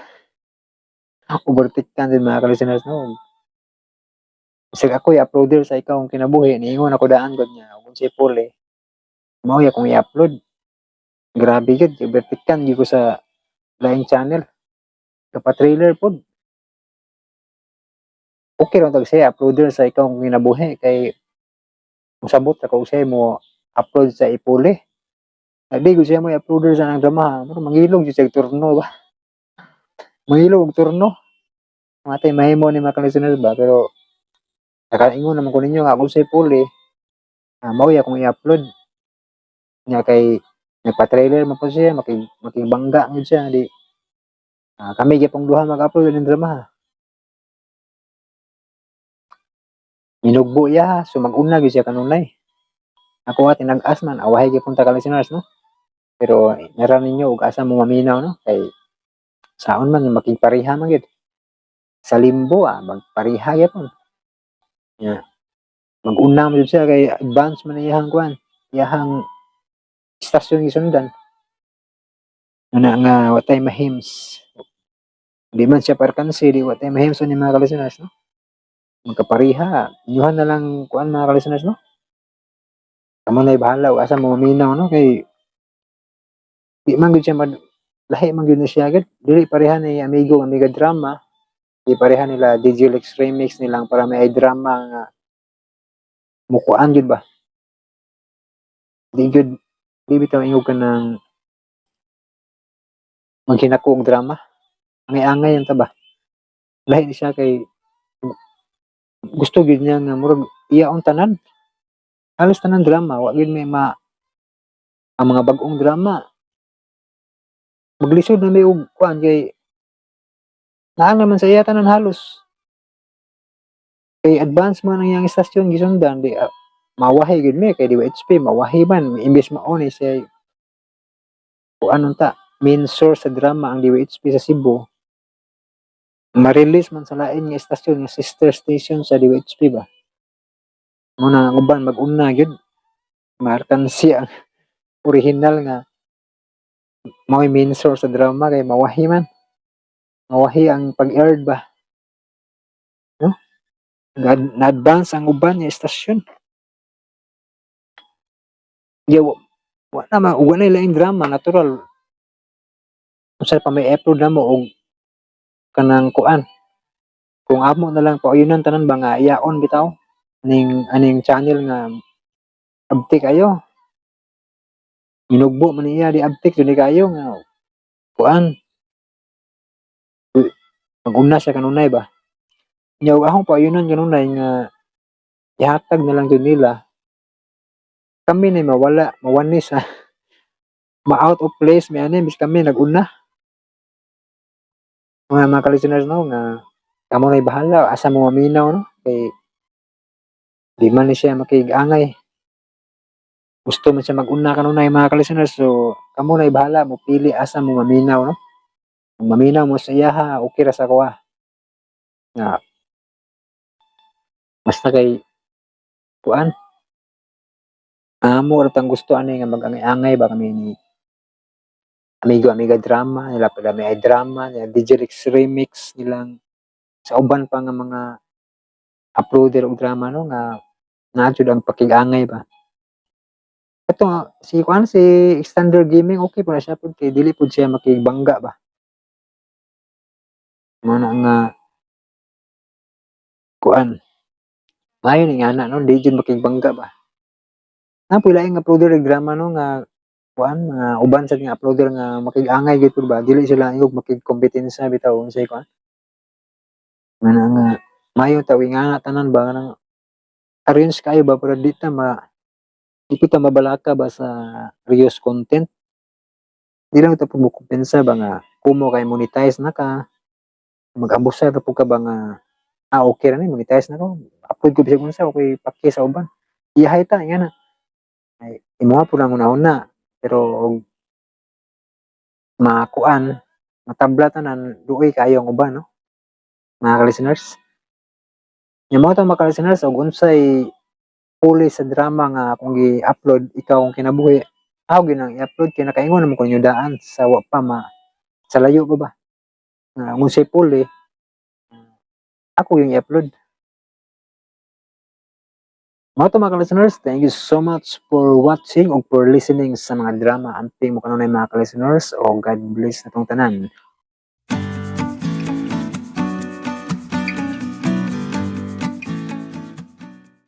Overtikan din, mga ka-listeners, no. Bisag ako i-uploader sa Ikaw Ang Kinabuhi, niingon ako daan gud niya kung say puli mao akong i-upload. Grabe gyud, overtikan gyud ko sa laing channel. Kapa-trailer pod. Okay ra tag siya uploader sa Ikaw Ang Kinabuhi kay mosabot ako siya mo upload sa ipuli. Di ko siya mo i-uploader sa nang drama, pero mangilog jud siya turno ba. Mangilog og turno. Matay mahimo ni mga listeners ba, pero nakaingon naman ko ninyo nga kung sa ipuli, mao akong i-upload. Nya kay nagpa-trailer man po siya, makibangga gyud siya di kami gyapong duha mag-upload ning drama. Minugbo ya, so mag-una gyud siya kanunay. Ako at tinag-as man, awahay gyapon ta ka listeners, no. Pero nara ninyo og asa mo maminaw, no, kay saon man makigpareha man gyud. Sa Limbo, magpareha gyapon. Ya. Mag-una man jud siya kay advance man iyahang kuan, iyahang istasyon gisundan. Ana nga watay mahims. Di man siya parkansi, di watay mahims ni mga ka-listeners, no. Magkapareha, inyuhan na lang kuan, mga ka-listeners, no. Kamo na'y bahala og asa mo maminaw, no, kay di man gyud siya mad lahi man gyud na siya gyud. Dili pareha ni Amigo Amiga Drama, di pareha nila DJ Lex Remix nilang Para May Ay Drama nga mukuan gyud ba. Di gyud, di bitaw ingog ka ng maghinako og drama. Angay-angay ang ta ba. Lahi ni siya kay gusto gyud niya nga murag iyaong tanan. Halos tanan drama, wa gyud may ma ang mga bag-ong drama. Maglisod na may og kuan kay naa naman sa iya tanan halos. Kay advance man ang iyang istasyon gisundan, di mawahi gyud mi kay di HP mawahi man imbes mao ni siya kuan unta main source sa drama ang DYHP sa Cebu. Ma-release man sa lain nga istasyon nga sister station sa DYHP ba. Mo na ang uban mag-una gyud. Maarkansi ang original nga mao'y main source sa drama kay mawahi man. Mawahi ang pag-aired ba. No? Na-advance ang uban nga istasyon. Ya, wa na ma, wa na laing drama natural. Unsa pa may upload na mo og kanang kuan. Kung amo na lang pauyunan tanan ba nga iyaon bitaw ning aning channel nga abtik ayo. Minugbo man niya di abtik jud ni kayo nga kuan. Mag-una siya kanunay ba. Nya og akong pauyunan kanunay nga ihatag na lang jud nila. Kami ni mawala, mawanis sa ma-out of place may ani bis kami nag-una. Mga ka-listeners, no, nga kamo na'y bahala asa mo maminaw, no, kay di man ni siya makig-angay. Gusto man siya mag-una kanunay, mga ka-listeners, so kamo na'y bahala mo pili asa mo maminaw, no. Kung maminaw mo sa iyaha, okay ra sa kuha. Nga basta kay kuan amo ra tang gusto ani nga mag-angay-angay ba kami ni Amigo Amiga Drama nila, Pala May Ay Drama nila, DJ Rex Remix nilang sa uban pa nga mga uploader og drama, no, nga naa jud ang pakig-angay ba. Ito nga si kuan, si Extender Gaming, okay po na siya pud kay dili pud siya makigbangga ba. Mao na nga kuan maayo ni nga ana, no, di jud makigbangga ba. Naa poy laing uploader og drama, no, nga kuan, mga uban sad nga uploader nga makig-angay gyud pud ba, dili sila ingog makigkompetensa bitaw unsay kuan. Nga nga maayo ta ingana tanan ba, kanang arrange kaayo ba, para di ta mabalaka ba sa reuse content. Di lang ta pud mo kumpensa ba nga kumo kay monetize na ka, mag-abusar ra pud ka ba nga, "Ah, okay ra ni, monetize na ko, upload ko bisag unsa, okay paki sa uban." Iyahay ta ingana. Ay imuha pud ang una-una, pero og makuan, matabla tanan, luoy kaayo ang uban, no, mga ka-listeners. Nya mao to, mga ka-listeners, og unsay puli sa drama nga akong gi-upload, Ikaw Akong Kinabuhi, ako gyud nang i-upload kay nakaingon naman ko ninyo daan sa wa pa ma sa layo pa ba. Nga unsay puli, ako yung i-upload. Mao to, mga ka-listeners, thank you so much for watching o for listening sa mga drama. Amping mo kanunay, mga ka-listeners, o God bless natong tanan.